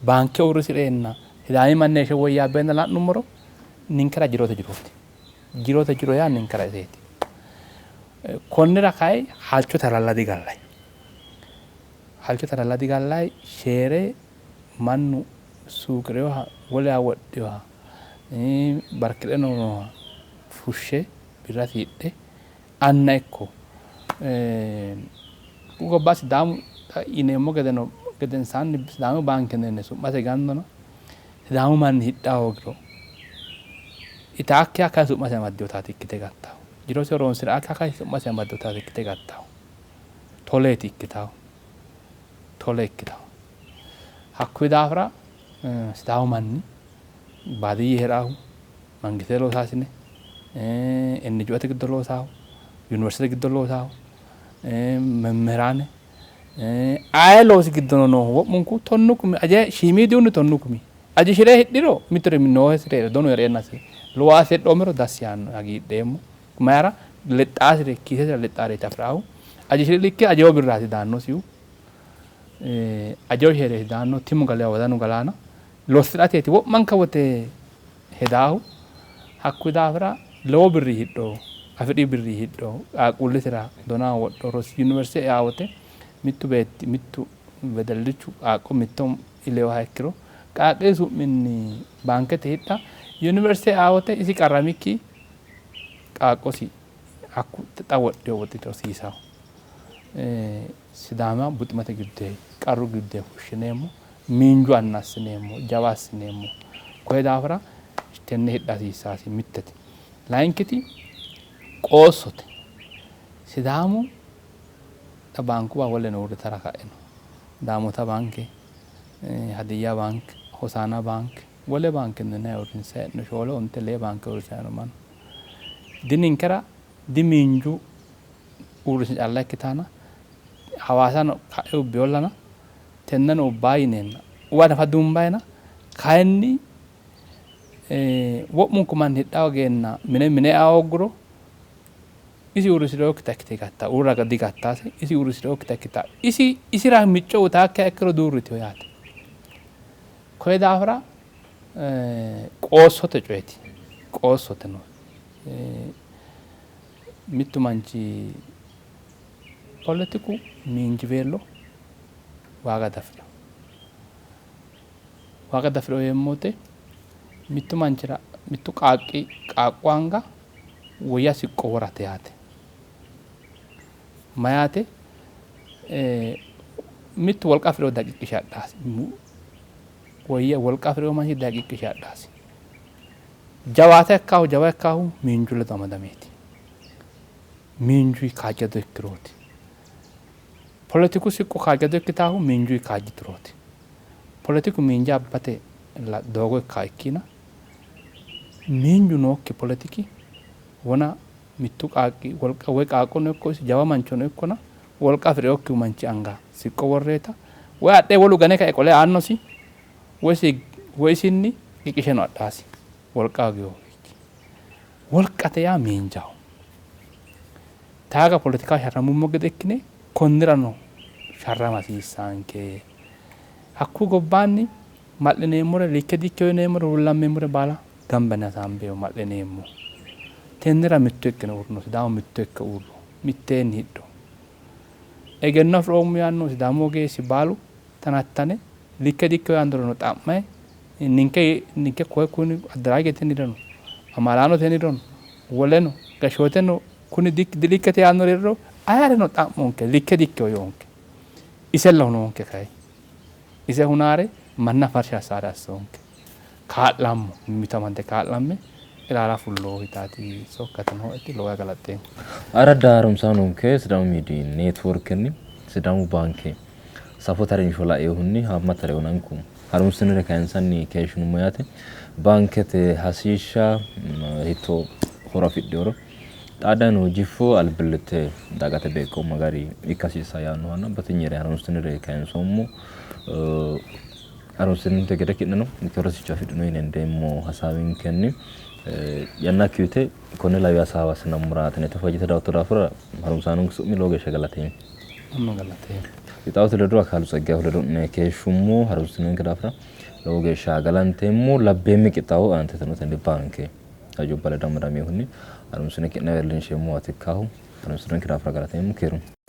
baanke uurrisi'reenna Sidaami manni heeshsho woyyaabbeenna la'nummoro ninkera jirote jirooti. Jirote jiro yaa ninkera iseeti. Konnira kayi halchote halalla digallayi. Halchote halalla digallayi sheere mannu suuqi'rinoha wolewa wodhinoha barki're nooha fushshe birrasi hidhe anna ikko gobba Sidaamu yineemmo gedeno gedensaanni Sidaamu baanke yine su'mase gannona Sidaamu manni hidha hoogiro itaakkiha kayi su'mase amaddinotaati ikkite gattawo. Jirose horonsi'raakkiha kayi su'mase amaddinotaati ikkite gattawo. Toleeti ikkitawo. Tole ikkitawo. Hakkuyi daafira Sidaamu manni baadiyye hee'raahu mangistete loosaasine NGOte giddo loosaahu yuniversitete giddo loosaahu memehiraane aye loosi giddono noohu wo'munku 10,000 aje shiimiidihunni 10,000 ajishire hidhiro mitturi noohesire donu hee'reennasi lowo asse hidhoommero dassi yaanno hagiidheemmo. Mayira lexxaasire kiisesira lexxaareeti afi'raahu ajishire likke ajewo birraati daannosihu ajewo sheereeti daanno timu galewa wodanu galaana lossi'rateeti wo'manka wote hedaahu. Hakkuyi daafira lowo birri hidho afi'ri birri hidho qaaqquullisira donaho wodho rosi yuniversite eaa wote mittu beetti mittu wedellichu qaaqqo mitto ileyoha ikkiro qaaqqi su'minni baankete hidha yuniversite eaa wote isi qarramikki qaaqqosi hakku xa wodhiyo woxi rosiisawo. Sidaama buximate giddoyi qarru giddoyi fushshineemmo, miinju anna assineemmo, jawa assineemmo. Koye daafira tenne hidha hasiissaasi mittete. Layinkiti qoossote. Sidaamu xa baankuwa woleno uurritara ka'ino. Daamota baanke, Hadiyya baanke, Hosaana baanke, wole baanke ninnayi uurrinsayi hee'no 4 9 lee baanke uurrisayi no mannu. Dininkera dimiinju uurrinsa calla ikkitaana Hawaasano ka'e ubbeyollana tenneno ubbaa yineenna uwa nafa duumbayina kayinni wo'munku manni hidha hoogeenna mine mine ea hoogguro isi uurrisi'rinokkita ikkite gatta uurra digattase isi uurrisi'rinokkita ikkita isi isira micco uyitaakkiha ikkiro duurritino yaate. Koye daafira qoossote coyeeti qoossote no mittu manchi poletiku miinjiweello waaga dafirino. Waaga dafirino yeemmo wote mittu manchira mittu qaaqqi qaaqqu anga woyya siqqo worate yaate. Mayaate mittu wolqa afirino daqiqqishe adhaasi woyya wolqa afirino manchi daqiqqishe adhaasi. Jawaata ikkaahu jawa ikkaahu miinju ledo amadameeti. Miinjuyi kaajjado ikkirooti. Poletiku siqqo kaajjado ikkitaahu miinjuyi kaajjiturooti. Poletiku miinja abbate doogo ikkaa ikkina miinju nookki poletiki wona mittu qaaqqi wolqa woy qaaqqono ikko isi jawa manchono ikkona wolqa afi'rinokkihu manchi anga siqqo worreeta woy adhe wolu gane kae qole aannosi woy isinni qiqisheno adhaasi wolqa hooginowiichi. Wolqate yaa miinjaho. Taaga poletika sharrammummo gede ikkine konnirano sharrama hasiissaanke. Hakkuyi gobbaanni ma'lineemmore likke dikkeyo yineemmore huluullammeemmore baala gamba yine hasaambeemmo ma'lineemmo. Tennera mitto ikkine uurrino Sidaamu mitto ikke uurro mitteenni hidho. Egenno afi'roommo yaanno Sidaamu ogeessi baalu tanattane likke dikkeyo yaannoreno xa'mayi ninke ninke koye kuni addaraajete amaalaanote nireno woleno gashshooteno kuni dilikkete yaannore heeriro ayereno xa'monke likke dikkeyo yoonke. Isella hunoonke kayi. Ise hunaare manna farsha assaare assoonke. Kaa'lammo mimmito amande kaa'lamme ilaala fulloo yitaati sokkate nooeti lowo galaxxeemmo. Aradda haaromsaanonke Sidaamu Miidiyi Neetworkenni Sidaamu Baanke safote harinsho lainohunni haammatare onanku Harunsinire kayinsanni keeshshinummo yaate. Baankete hasiishsha hiittoo horo afidhinoro xaaddanni noo jifo albillitte dagate beeqqo magari ikka hasiissanno yaannohanna batinyere harunsinire kayinsoommo. Harunsininte gede ki'neno mitto rosicho afidhino yine hendeemmo hasaawinkenni yannakki uyite konne lawi hasaawa assinammora ateneeto fajjite dayotto daafira harunsaanonke su'mi lowo geeshsha galateemmo. Anino galateemmo. Qixxaawote ledo Akaalu Tseggayehu ledo'ne keeshshummo harunsinonke daafira lowo geeshsha galanteemmo. Labbeemme qixxaawo aanteteno tenne baanke hajubba ledo amadaminohunni harunsine ki'newa iillinsheemmowaati ikkaahu. Harunsinonke daafira galateemmo. Keerunni.